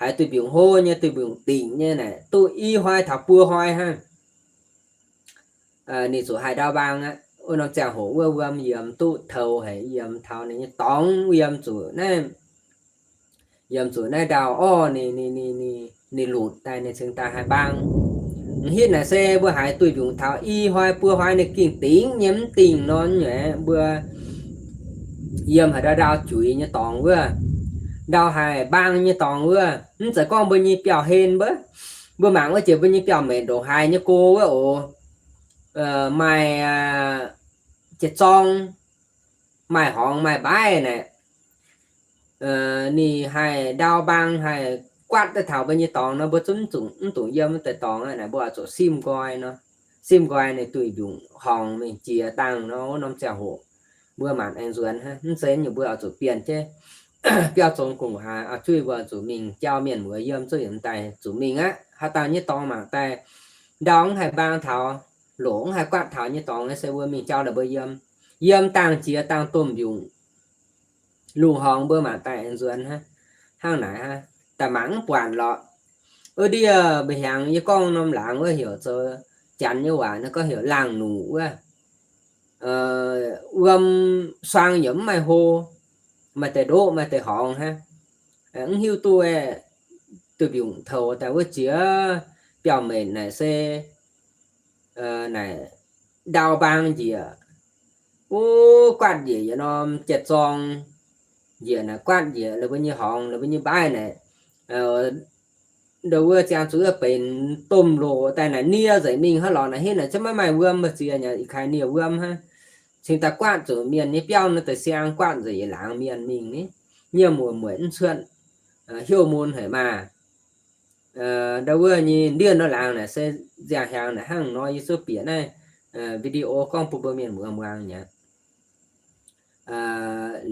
haiz duih mbiungc hlo nyei, duih mbiungc dingc nyei naaic duqv i hnoi taux buo hnoi hnangv. Ninh zuqc haih ndau mbaang aqv. Wuov norm ziangh hoc wuov wuom yiemx duqv toux haic, yiemx taux ninh nyei dorngx yiem zuqc naaiv, yiem zuqc naaiv ndau orv, ninh, ninh, ninh, ninh lutc daaih ninh cingx daaih haih mbaang. Hitv naaic se mbuo haiz duih mbiungc taux i hnoi buo hnoi ninh gengh dingc nyei mv dingh nor nyei. Mbuo yiem haaix ndau ndau juiz nyei dorngx wuov, ndau haaix mbaang nyei dorngx wuov, mv zeiz gorngv mbuo nyei biauv-hlen wuov. Mbuo mangc wuov jiex mbuo nyei biauv-mbenc ndongc haaix nyei go wuov oc, maaih jiex zorng, maaih horngz maaih mbaaih naaic, ninh haih ndau mbaang haih guatv daaih taux mbuo nyei dorngx nor, mbuo zungv mv dungx yiem wuov deix dorngx aqv. Naaic mbuo oix zuqc simv nqoi nor, simv nqoi ninh duih mbiungc horngz mingh jiex dangh nor, wuov norm ziangh hoc mbuo maanc aengx nzuonx hnangv. Mv zeiz nyungc mbuo oix zuqc bienh jienv biauv zong gu'nguaaz, oix zuqc mbuo oix zuqc mingh jauv mienh muoz yiem zuqc yiem daaih zuqc mingh aqv. Haaix dauh nyei dorngx mangc daaih ndau mv haih mbaang taux, loc mv haih guatv taux nyei dorngx se mbuo mingh jauv la'buo yiem. Yiem dangh jiex dangh domh mbiungc, lungh horngz mbuo maanc daaih aengx nzuonx hnangv. Hnangv naaic hnangv, daaih mangc mv buatc lorqc. Wuov ndiev mba'hnyangx yie gorngv norm laangz wuov heuc zoux Janx nyei waac naaiv gorngv heuc laangh nuqc wuov. Wuom suang yaac mv maaih hlo, maaih deix ndoqv maaih deix horngz hnangv. Mv hiuv duqv aeqv, duih mbiungc toux daaih wuov jiex biauv-mbenc naaic se naaic ndau mbaang njiec, wuov guatv njiec yietc norm jiex zorng, njiec naaic guatv njiec la'buo nyei horngz la'buo nyei mbaaih naaic, ndo wuov ziangh zuqc wuov benx domh loc daaih naaic nie nzengc mingh hnangv lorqc. Naaic henv naaic zungv maiv maaih wuom mbu'ziex nyei, ih kaaix nie wuom hnangv. Cingx daaih guatv zuqc mienh nyei biauv nor deix siang guatv nzengc yietc laangz mienh mingh ni, nyiemv mueic mueic mv cuotv, heuc mun haic maah. Ndo wuov nyei ndiev nor laangz naaic se nziangh hnyangx naaic hnangv nor yie zuqc bieqc naaiv video gorngv bun mbuo mienh muoz muangx nyei.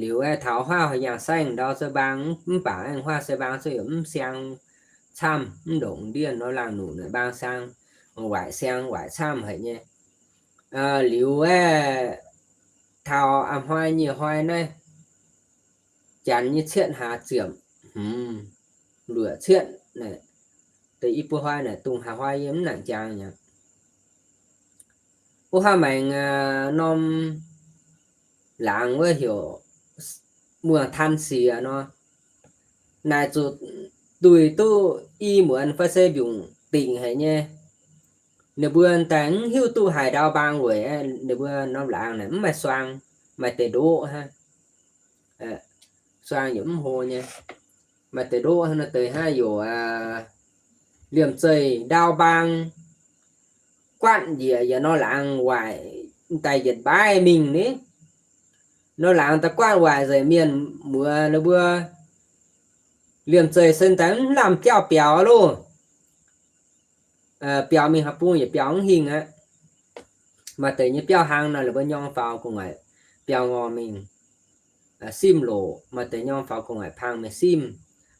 Liuz aeqv, taux huaav yangh saengv ndau se mbaang, mv baac aengx huaav se mbaang zuqc yaac mv siang camv, mv ndongc ndiev nor laangh nuqc naaic mbaang siang, waaic siang waaic camv haic nyei. Liuz aeqv, taux a'hnoi nyic hnoi naaiv, janx nyei cietv hlaax ziepc hmz luoqc cietv naaic, deix i buo hnoi naaic dungh hlaax hnoi yie mv nangc jangx nyei. Wuov hnoi maengx norm laangz wuov heuc Muangh Tan Siex nor, naaic zuqc duih duqv i muonz fai se mbiungc dingc haic nyei. Ninh mbuo daaih mv hiuv duqv haaix ndau mbaang weic ninh mbuo norm laangz naaic mv maaih suang, maaih deix ndoqv hnangv. Suang yaac mv hlo nyei, maaih deix ndoqv hnangv nor deix hnangv yaac liemh zeih ndau mbaang guatv njiec yaac nor laangz waaic daaih yietc mbaaih mingh ni. Nor laangz daaih guatv waaic nzengc mienh muoz ninh mbuo liemh zeih se daaih mv lamh biauv biaux loh. Biaux mingh haaix bung yaac biaux mv hingh aqv. Maaih deix nyei biauv hlang nor, ninh mbuo nyorng faaux gu'nguaaic biaux ngorc mingh, simv loc. Maaih deix nyorng faaux gu'nguaaic pang mingh simv.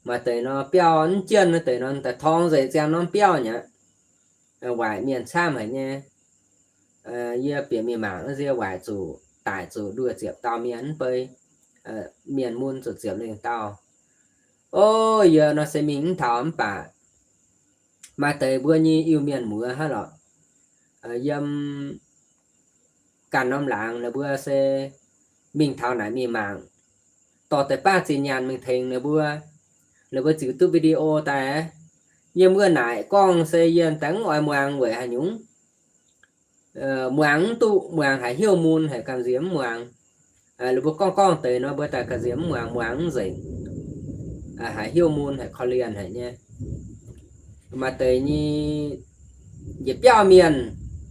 Maaih deix nor biauv mv jienv nor, deix nor daaih torngx nzengc ziangh norm biauv nyei aqv. Waaic mienh camv haic nyei. Yie bieqc mingh mangc nor, yie waaic zuqc, daic zuqc nduoh ziepc dauh mienh mv bei, mienh mun zuqc ziepc lengh dauh. O, yie nor se mingh mv taux mv baac maaih deix mbuo nyei Iu-Mienh muoz hnangv lorqc, yiem ganh norm laangz ninh mbuo se mingh taux naaic mingh mangc, dorh deix baav zinh nyaanh mingh tengx ninh mbuo, ninh mbuo ziux duqv video daaih. Yiem wuov naaic gorngv se yie daaih mv oix muangx weic haaix nyungc. Muangx mv duqv, muangx haiz hnyouv mun haic, gamh nziex mv muangx. Ninh mbuo gorngv gorngv deix nor mbuo daaih gamh nziex mv muangx, muangx mv nzengc, haiz hnyouv mun haic, korv-lienh haic nyei. Maaih deix nyei njiec biauv mienh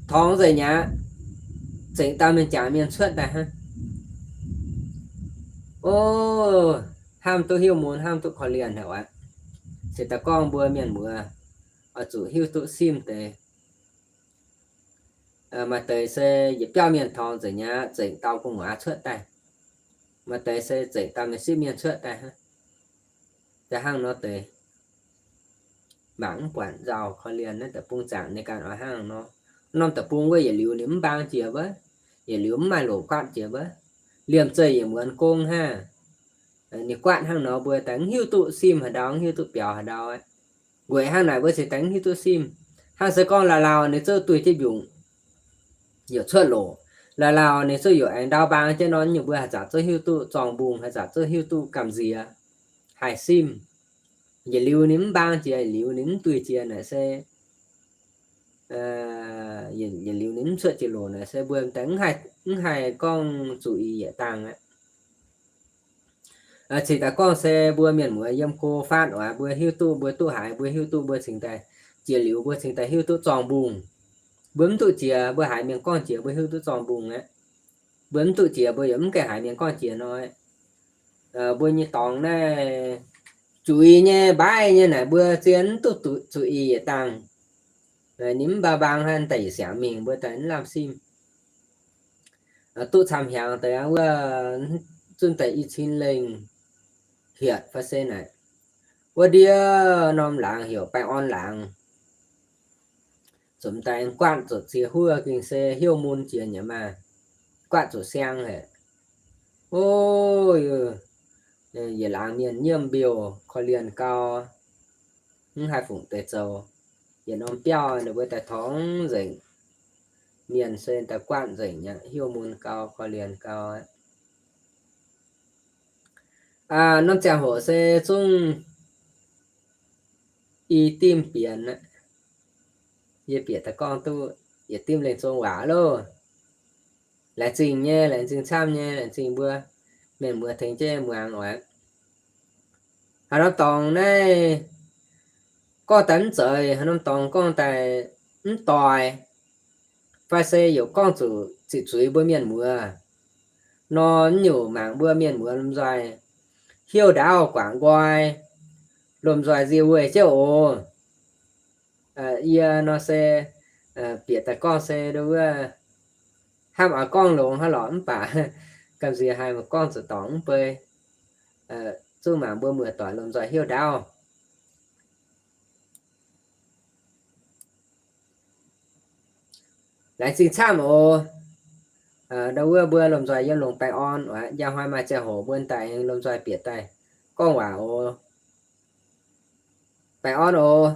torngx nzengc nyei aqv, zengc dauh mienh jangc mienh cuotv daaih hnangv. O, hnamv duqv hnyouv mun, hnamv duqv korv-lienh haic aqv. Se daaih gorngv mbuo mienh muoz oix zuqc hiuv duqv simv deix. Maaih deix se njiec biauv mienh torngx nzengc nyei aqv, zengc dauh gu'nguaaz cuotv daaih. Maaih deix se zengc dauh mienh sipv mienh cuotv daaih hnangv. Da'hnangv nor deix mangc mv buatc nzauh korv-lienh naaiv deic-bung zaangc ninh ganh oix hnangv nor. Norm deic-bung wuov yietc liuz ninh mv mbaang jiex wuov, yietc liuz mv maaih loc guatv jiex wuov. Liemh zeih yietc muonz gong hnangv. Ninh guatv hnangv nor mbuo daaih mv hiuv duqv simv haaix ndau, mv hiuv duqv biaux haaix ndau aqv. Weic hnangv naaic mbuo se daaih mv hiuv duqv simv. Hnangv se gorngv lauh lauh ninh zungv duih jienv mbiungc youc cuotv loc, lauh lauh ninh zungv youc aengx ndau mbaang jienv nor, nyungc mbuo haaix zanc zungv hiuv duqv zorng mbungh, haaix zanc zungv hiuv duqv gamh nziex, haih simv. Yietc liuz ninh mv mbaang jiex, yietc liuz ninh mv duih jiex naaic se, yietc liuz ninh mv cuotv jiex loc naaic se mbuo daaih mv haih gorngv zuqc i yietc dangh aqv. Cingx daaih gorngv se mbuo mienh muoz yiem go faatv oc, mbuo hiuv duqv, mbuo duqv haiz, mbuo hiuv duqv, mbuo cingx daaih jiex liuz, mbuo cingx daaih hiuv duqv zorng mbungh. Mbuo mv duqv jiex, mbuo haiz mienh gorngv jiex, mbuo hiuv duqv zorng mbungh aqv. Mbuo mv duqv jiex, mbuo yaac mv gaengh haiz mienh gorngv jiex nor. Mbuo nyei dorngx naaiv zuqc i nyei, mbaaix nyei naaic, mbuo zien mv duqv zuqc i yietc dangh. Ninh mv baac mbaang hnangv daaih yietc siangx mingh, mbuo daaih mv lamh simv. Duqv camv hnyangx deix wuov, zunh daaih i cin lengh hietc fai se naaic, wuov ndiev norm laangz heuc Baengh Orn laangz. Zomc daaih guatv zuqc ziex huov gengh se heuc mun jiex nyei maah, guatv zuqc siang haic. O, yietc laangz mienh nyiemv mbiouh korv-lienh gau, mv haih fungc deix zoux. Yietc norm biauv ninh mbuo daaih torngv nzengc, mienh se daaih guatv nzengc aqv, heuc mun gau, korv-lienh gau aqv. Norm ziangh hoc se zungv i dimv bienx aqv. Yie bieqc daaih gorngv duqv yietc dimv lengh zong waac loh. Laengz zingh nyei, laengz zingh camv nyei, laengz zingh mbuo mienh muoz tengx jienv muangx oc. Haaix norm dorngx naaiv gorngv daaih mv zeiz, haaix norm dorngx gorngv daaih mv doix, fai se yaac gorngv zuqc ziqc zuiz mbuo mienh muoz nor, mv nyungc mangc mbuo mienh muoz lomh nzoih hiuv ndaauv guangc nqoi, lomh nzoih nzie weih jienv oc. Yie nor se bieqc daaih gorngv se wuov hnamv oix gorngv longx hnangv lorqc, mv baac gamh nziex haih gorngv zuqc dorngc mv bei, zungv mangc mbuo muoz-doic lomh nzoih hiuv ndaauv. Laengz zingh camv oc. Ndau wuov mbuo lomh nzoih yiem longc baengh orn, njang hnoi maaih ziangh hoc mbuo daaih aengx lomh nzoih bieqc daaih gorngv waac oc. Baengh orn oc.